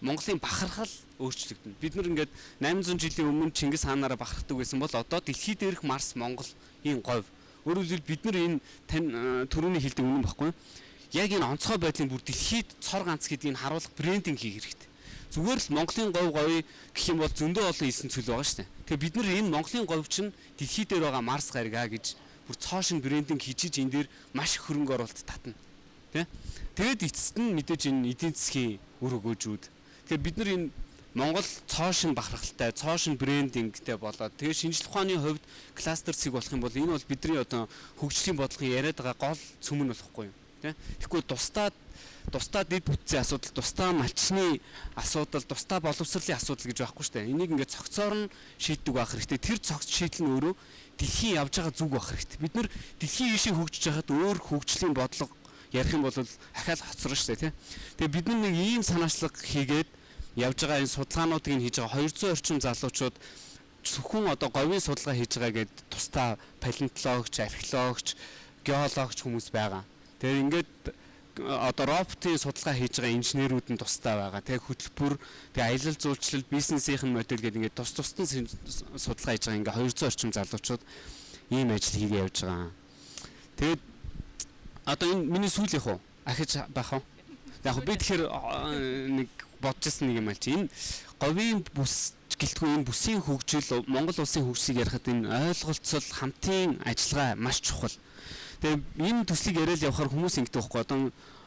Монголын бахархал өөрчлөгдөнө. Бид нар ингээд 800 жилийн өмнө Чингис хаанаараа бахархдаг байсан бол одоо дэлхий дээрх Марс Монголын говь. Өөрөөр хэлбэл бид нар энэ тань түрүүний хэлдэг үнэн баггүй. Яг энэ онцгой байдлын бүр дэлхийд цор ганц гэдгийг харуулах брендинг хийх хэрэгтэй. Зүгээр л Монголын говь говь гэх юм бол зөндөө олон элсэн цөл байгаа шүү дээ. Тэгэхээр бид нар энэ Монголын говь чинь дэлхий дээр байгаа Марс гаригаа гэж бүр цоо шин брендинг хийж энэ дээр маш их хөрөнгө оруулалт татна. Тэ? Тэгээд эцэст нь мэдээж энэ эдийн засгийн үр өгөөжүүд. Тэгэхээр бид нар энэ Монгол цоо шин бахархалтай, цоо шин брендингтэй болоод тэгээд шинжлэх ухааны хувьд кластер цэг болох юм бол энэ бол бидний одоо хөгжлийн бодлогын яриад байгаа гол цөм нь болохгүй юу? Тэ? Тэгэхгүй тусдаа дэд бүтцийн асуудал, тусдаа малчны асуудал, тусдаа боловсролын асуудал гэж байхгүй шүү дээ. Энийг ингээд цогцоор нь шийддэг байх хэрэгтэй. Тэр цогц шийдэл нь өөрөө дэлхийн явж байгаа зүг байх хэрэгтэй. Бид нар дэлхийн ийшээ хөгжиж байхад өөр хөгжлийн бодлого ярих юм бол ахаал хоцорно шүү дээ, тий. Тэгээ бид нар нэг ийм санаачлаг хийгээд явж байгаа энэ судалгаануудыг хийж байгаа 200 орчим залуучууд зөвхөн одоо говийн судалгаа хийж байгаа гэдээ тусдаа палеонтологч, археологч, геологч хүмүүс байгаа. Тэгээ ингээд одоо роботын судалгаа хийж байгаа инженерүүд нь тусдаа байгаа. Тэгээ хөтөлбөр, тэгээ аялал жуулчлал, бизнесийн модель гэдэг ингээд тус тусдан судалгаа хийж байгаа ингээд 200 орчим залуучууд ийм ажил хийгээ явж байгаа. Тэгээд одоо энэ миний сүүлийнх үү? Ахиж байх уу? Яг би тэгэхээр нэг бодож ирсэн нэг юм аль чи энэ говийн бүс гэлтгүй энэ бүсийн хөгжил Монгол улсын хөгжлийг ярихад энэ ойлголцол хамтын ажиллагаа маш чухал. Тэгээ энэ төслийг яриад явахаар хүмүүс ингэдэг байхгүй одоо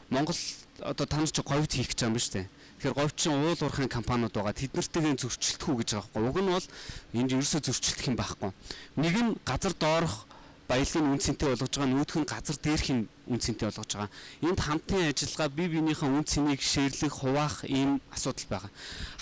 Монгол одоо та нар чи говьд хийх гэж байгаа юм ба шүү дээ. Тэгэхээр говь чинь уул уурхайн компаниуд байгаа. Тэд нартэйгээ зөрчилдөх үү гэж байгаа байхгүй. Уг нь бол энд ерөөсөө зөрчилдөх юм байхгүй. Нэг нь газар доорх баялагын үн цэнтэй болгож байгаа, нүүдх нь газар дээрх нь үн цэнтэй болгож байгаа. Энд хамтын ажиллагаа бие биенийхээ үн цэнийг шеэрлэх, хуваах ийм асуудал байгаа.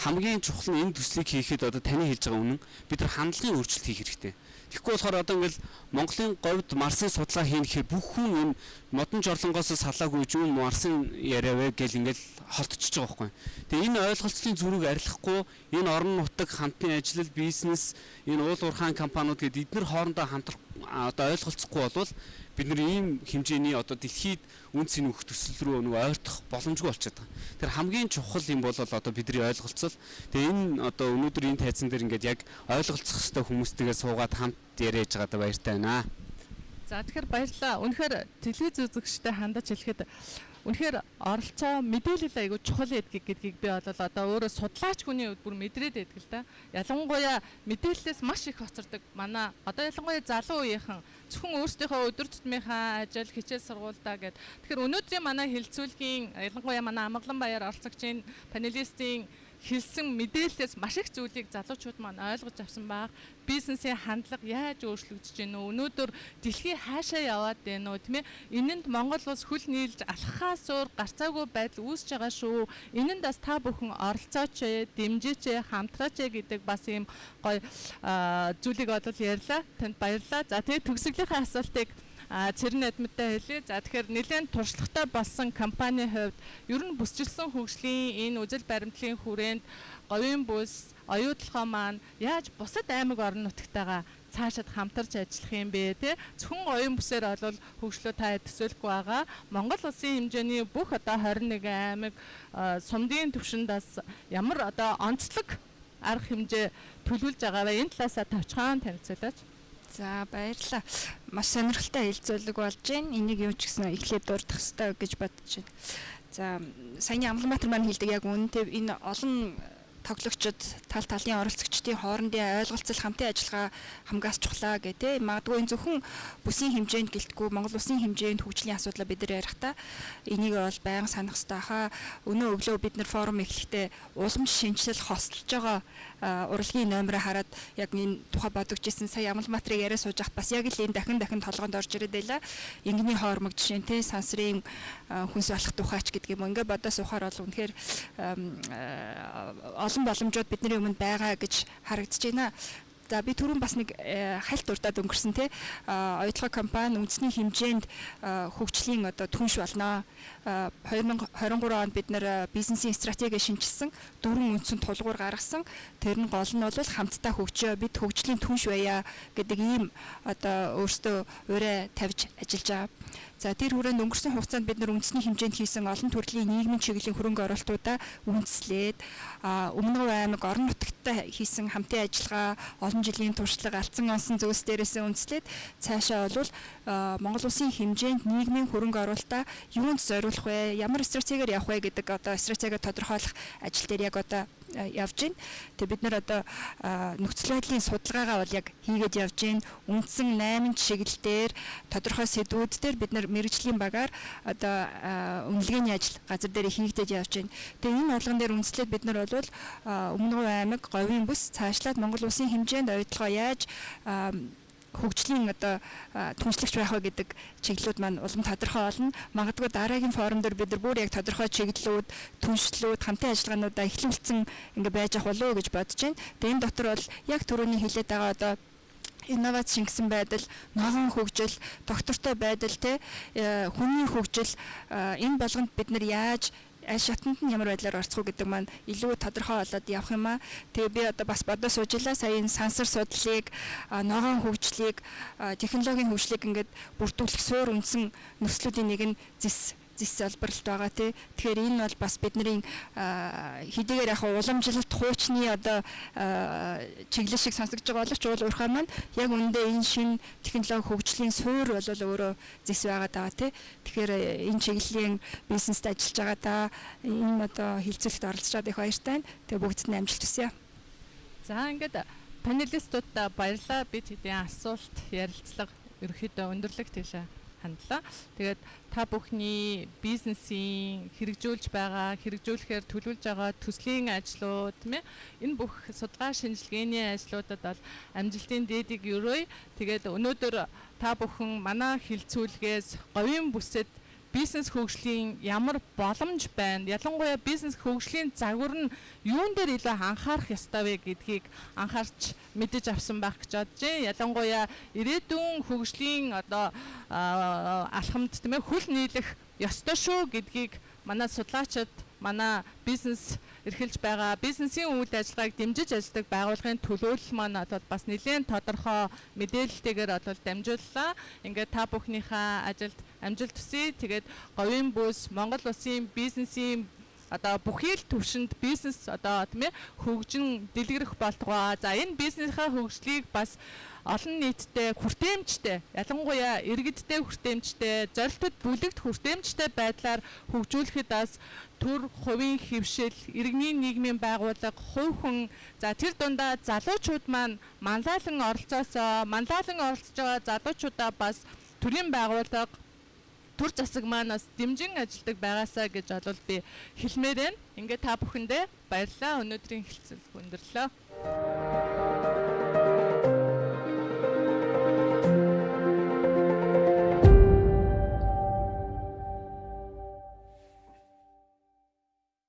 Хамгийн чухал нь энэ төслийг хийхэд одоо таны хэлж байгаа үнэн бид нар хандлагын өөрчлөлт хийх хэрэгтэй. Тэгэхгүй болохоор одоо ингээл Монголын говьд Марсын судалгаа хийнэ гэхээр бүх хүн энэ модон жорлонгоос салаагүй юу Марсын яриа вэ гэл ингээл холтчихж байгаа байхгүй. Тэгээ энэ ойлголцлын зүрийг арилгахгүй энэ орон нутаг хамтын ажиллал, бизнес, энэ уул уурхайн компаниуд гээд эднэр хоорондоо хамтрах одоо ойлголцохгүй болвол бид нар ийм хэмжээний одоо дэлхийд үн цэн өгөх төсөл рүү нөгөө ойртох боломжгүй болчиход байгаа. Тэр хамгийн чухал юм бол одоо бидний ойлголцол. Тэгээ энэ одоо өнөөдөр энэ тайзан дээр ингээд яг ойлголцох ёстой хүмүүстэйгээ суугаад хамт яриаж байгаадаа баяртай байна. За тэгэхээр баярлалаа. Үнэхээр телевиз үзэгчтэй хандаж хэлэхэд үнэхээр оролцоо мэдээлэл айгүй чухал гэдгийг би бол одоо өөрөө судлаач хүний хувьд бүр мэдрээд байдаг л да. Ялангуяа мэдээллээс маш их хоцордог. Манай одоо ялангуяа залуу үеийнхэн зөвхөн өөрсдийнхөө өдөр тутмынхаа ажил, хичээл сургуульдаа гэд. Тэгэхээр өнөөдрийн манай хэлцүүлгийн ялангуяа манай Амгалан баяр оролцогчийн панелистийн Хэлсэн мэдээллээс маш их зүйлийг залуучууд маань ойлгож авсан баг. Бизнесийн хандлага яаж өөрчлөгдөж байна вэ? Өнөөдөр дэлхий хаашаа яваад байна уу, тийм ээ? Энэнд Монгол улс хөл нийлж алхахаас өөр гарцаагүй байдал үүсэж байгаа шүү. Энэнд бас та бүхэн оролцооч, дэмжээч, хамтраач гэдэг бас ийм гоё зүйлийг бодол ярьлаа. Танд баярлалаа. За, тэгээд төгсгөлийнхээ асуултыг Цэрэн адмидтай хэлье. За, тэгэхээр нэлээд туршлагатай болсон компанийн хувьд ер нь бүсчилсэн хөгжлийн энэ үзэл баримтлалын хүрээнд говийн бүс, оюутлогоо маань яаж бусад аймаг орон нутагтайгаа цаашид хамтарч ажиллах юм бэ, те? Зөвхөн говийн бүсээр бол хөгжлөө та төсөөлөхгүй байгаа. Монгол улсын хэмжээний бүх одоо 21 аймаг, сумдын төвшөнд бас ямар одоо онцлог арга хэмжээ төлөвлөж байгаа вэ? Энэ талаасаа тавчхан танилцуулаач. За, баярлалаа. Маш сонирхолтой хэлцүүлэг болж байна. Энийг юу ч гэсэн эхлээд дурдах ёстой гэж бодож байна. За, саяны Амгаланбаатар маань хэлдэг яг үнэнтэй, энэ олон тоглогчид, тал талын оролцогчдын хоорондын ойлголцол, хамтын ажиллагаа хамгаас чухлаа гэх тээ. Магадгүй энэ зөвхөн бүсийн хэмжээнд гэлтгүй Монгол улсын хэмжээнд хөгжлийн асуудлаа бид нар ярихдаа энийг бол байнга санах ёстой хаа. Өнөө өглөө бид нар форум эхлэхдээ уламж шинжлэл хосолж байгаа урлагийн номероо хараад яг энэ тухай бодогч ирсэн. Сая Амгаланбаатарыг яриа сууж байхад бас яг л энэ дахин дахин толгоонд орж ирээд байлаа. Ингэний хоормог жишээ нь, те, сансрын хүнс болох тухайч гэдэг юм. Ингээ бодоо суухаар бол үнэхээр олон боломжууд бидний өмнө байгаа гэж харагдаж байна. За, би түрүүн бас нэг хальт дуртад өнгөрсөн, те. Оюутлогоо компани үндэсний хэмжээнд хөгжлийн одоо түнш болно. 2023 онд бид нэр бизнесийн стратеги шинэчилсэн, дөрвөн үндсэн тулгуур гаргасан. Тэр нь гол нь бол хамтдаа хөгжөө, бид хөгжлийн түнш байя гэдэг ийм одоо өөрсдөө ураа тавьж ажиллаж байгаа. За, тэр хүрээнд өнгөрсөн хугацаанд бид нар үндэсний хэмжээнд хийсэн олон төрлийн нийгмийн чиглэлийн хөрөнгө оруулалтуудаа үндэслээд, Өмнө Говь аймаг, орон нутагтай хийсэн хамтын ажиллагаа, олон жилийн туршлага, алдсан онсон зүйлс дээрээсээ үндэслээд цаашаа бол Монгол улсын хэмжээнд нийгмийн хөрөнгө оруулалтаа юунд зориулах вэ, ямар стратегиэр явах вэ гэдэг одоо стратеги тодорхойлох ажил дээр яг одоо явж байна. Тэгээ бид нар одоо нөхцөл байдлын судалгаагаа бол яг хийгээд явж байна. Үндсэн 8 чиглэл дээр, тодорхой сэдвүүд дээр бид нар мэргэжлийн багаар одоо үнэлгээний ажил газар дээр хийгдэж явж байна. Тэгээ энэ болгон дээр үндэслээд бид нар бол Өмнө Говь аймаг, говийн бүс, цаашлаад Монгол улсын хэмжээнд оюутлогоо яаж хөгжлийн одоо түншлэгч байх вэ гэдэг чиглэлүүд маань улам тодорхой болно. Магадгүй дараагийн форум дээр бид нар бүр яг тодорхой чиглэлүүд, түншлүүд, хамтын ажиллагаануудаа эхлүүлсэн ингээ байж ах болов уу гэж бодож байна. Тэгээ энэ дотор бол яг түрүүний хэлээд байгаа одоо инновац шингэсэн байдал, ногоон хөгжил, доктортой байдал, те, хүний хөгжил, энэ болгонд бид нар яаж аль шатанд нь ямар байдлаар орцох уу гэдэг маань илүү тодорхой болоод явах юм аа. Тэгээ би одоо бас бодоо сууж илаа. Сая энэ сансар судлалыг, ногоон хөгжлийг, технологийн хөгжлийг ингээд бүрдүүлэх суур үндсэн нөхцлүүдийн нэг нь зэс олборлолт байгаа, тий. Тэгэхээр энэ бол бас бидний хэдийгээр яг уламжлалт хуучны одоо чиглэл шиг сонсогдож байгаа боловч уул уурхай маань яг үүндээ энэ шинэ технологи хөгжлийн суур бол өөрөө зэс байгаа даа, тий. Тэгэхээр энэ чиглэлийн бизнест ажиллаж байгаа да, энэ одоо хилцүүлэгт оролцож байгаад их баяртай байна. Тэгээ бүгдд нь амжилт хүсье. За, ингээд панелистуудаа баярлалаа. Бид хэдийн асуулт, ярилцлага ерөнхийдөө өндөрлөг тийшээ хандлаа. Тэгээд та бүхний бизнесийн хэрэгжүүлж байгаа, хэрэгжүүлэхээр төлөвлөж байгаа төслийн ажлууд, тийм ээ, энэ бүх судалгаа шинжилгээний ажлуудад бол амжилтын дээдийг өрөөе. Тэгээд өнөөдөр та бүхэн манай хэлцүүлгээс говийн бүсэд бизнес хөгжлийн ямар боломж байна? Ялангуяа бизнес хөгжлийн загвар нь юун дээр илүү анхаарах ёстой вэ гэдгийг анхаарч мэдэж авсан байх гэж бодож байна. Ялангуяа ирээдүйн хөгжлийн одоо алхамд, тийм ээ, хөл нийлэх ёстой шүү гэдгийг манай судлаачид, манай бизнес эрхэлж байгаа, бизнесийн үйл ажиллагааг дэмжиж ажилладаг байгууллагын төлөөлөл маань бол бас нэлээд тодорхой мэдээлэлтэйгээр бол дамжууллаа. Ингээд та бүхнийхээ ажилд амжилт хүсье. Тэгээд говийн бүс Монгол улсын бизнесийн одоо бүхий л төвшөнд бизнес одоо, тийм ээ, хөгжин дэлгэрэх болтугай. За, энэ бизнесийнхаа хөгжлийг бас олон нийтдээ хүртээмжтэй, ялангуяа иргэдтэй хүртээмжтэй, зорилтод бүлэгт хүртээмжтэй байдлаар хөгжүүлэхэд бас төр, хувийн хэвшил, иргэний нийгмийн байгууллага, хувь хүн, за тэр дундаа залуучууд маань манлайлан оролцоосоо, манлайлан оролцож байгаа залуучуудаа бас төрийн байгууллага Төр засаг маань бас дэмжин ажилладаг байгаасаа гэж бол би хэлмээр байна. Ингээд та бүхэндээ баярлалаа. Өнөөдрийн хэлцэл өндөрлөө.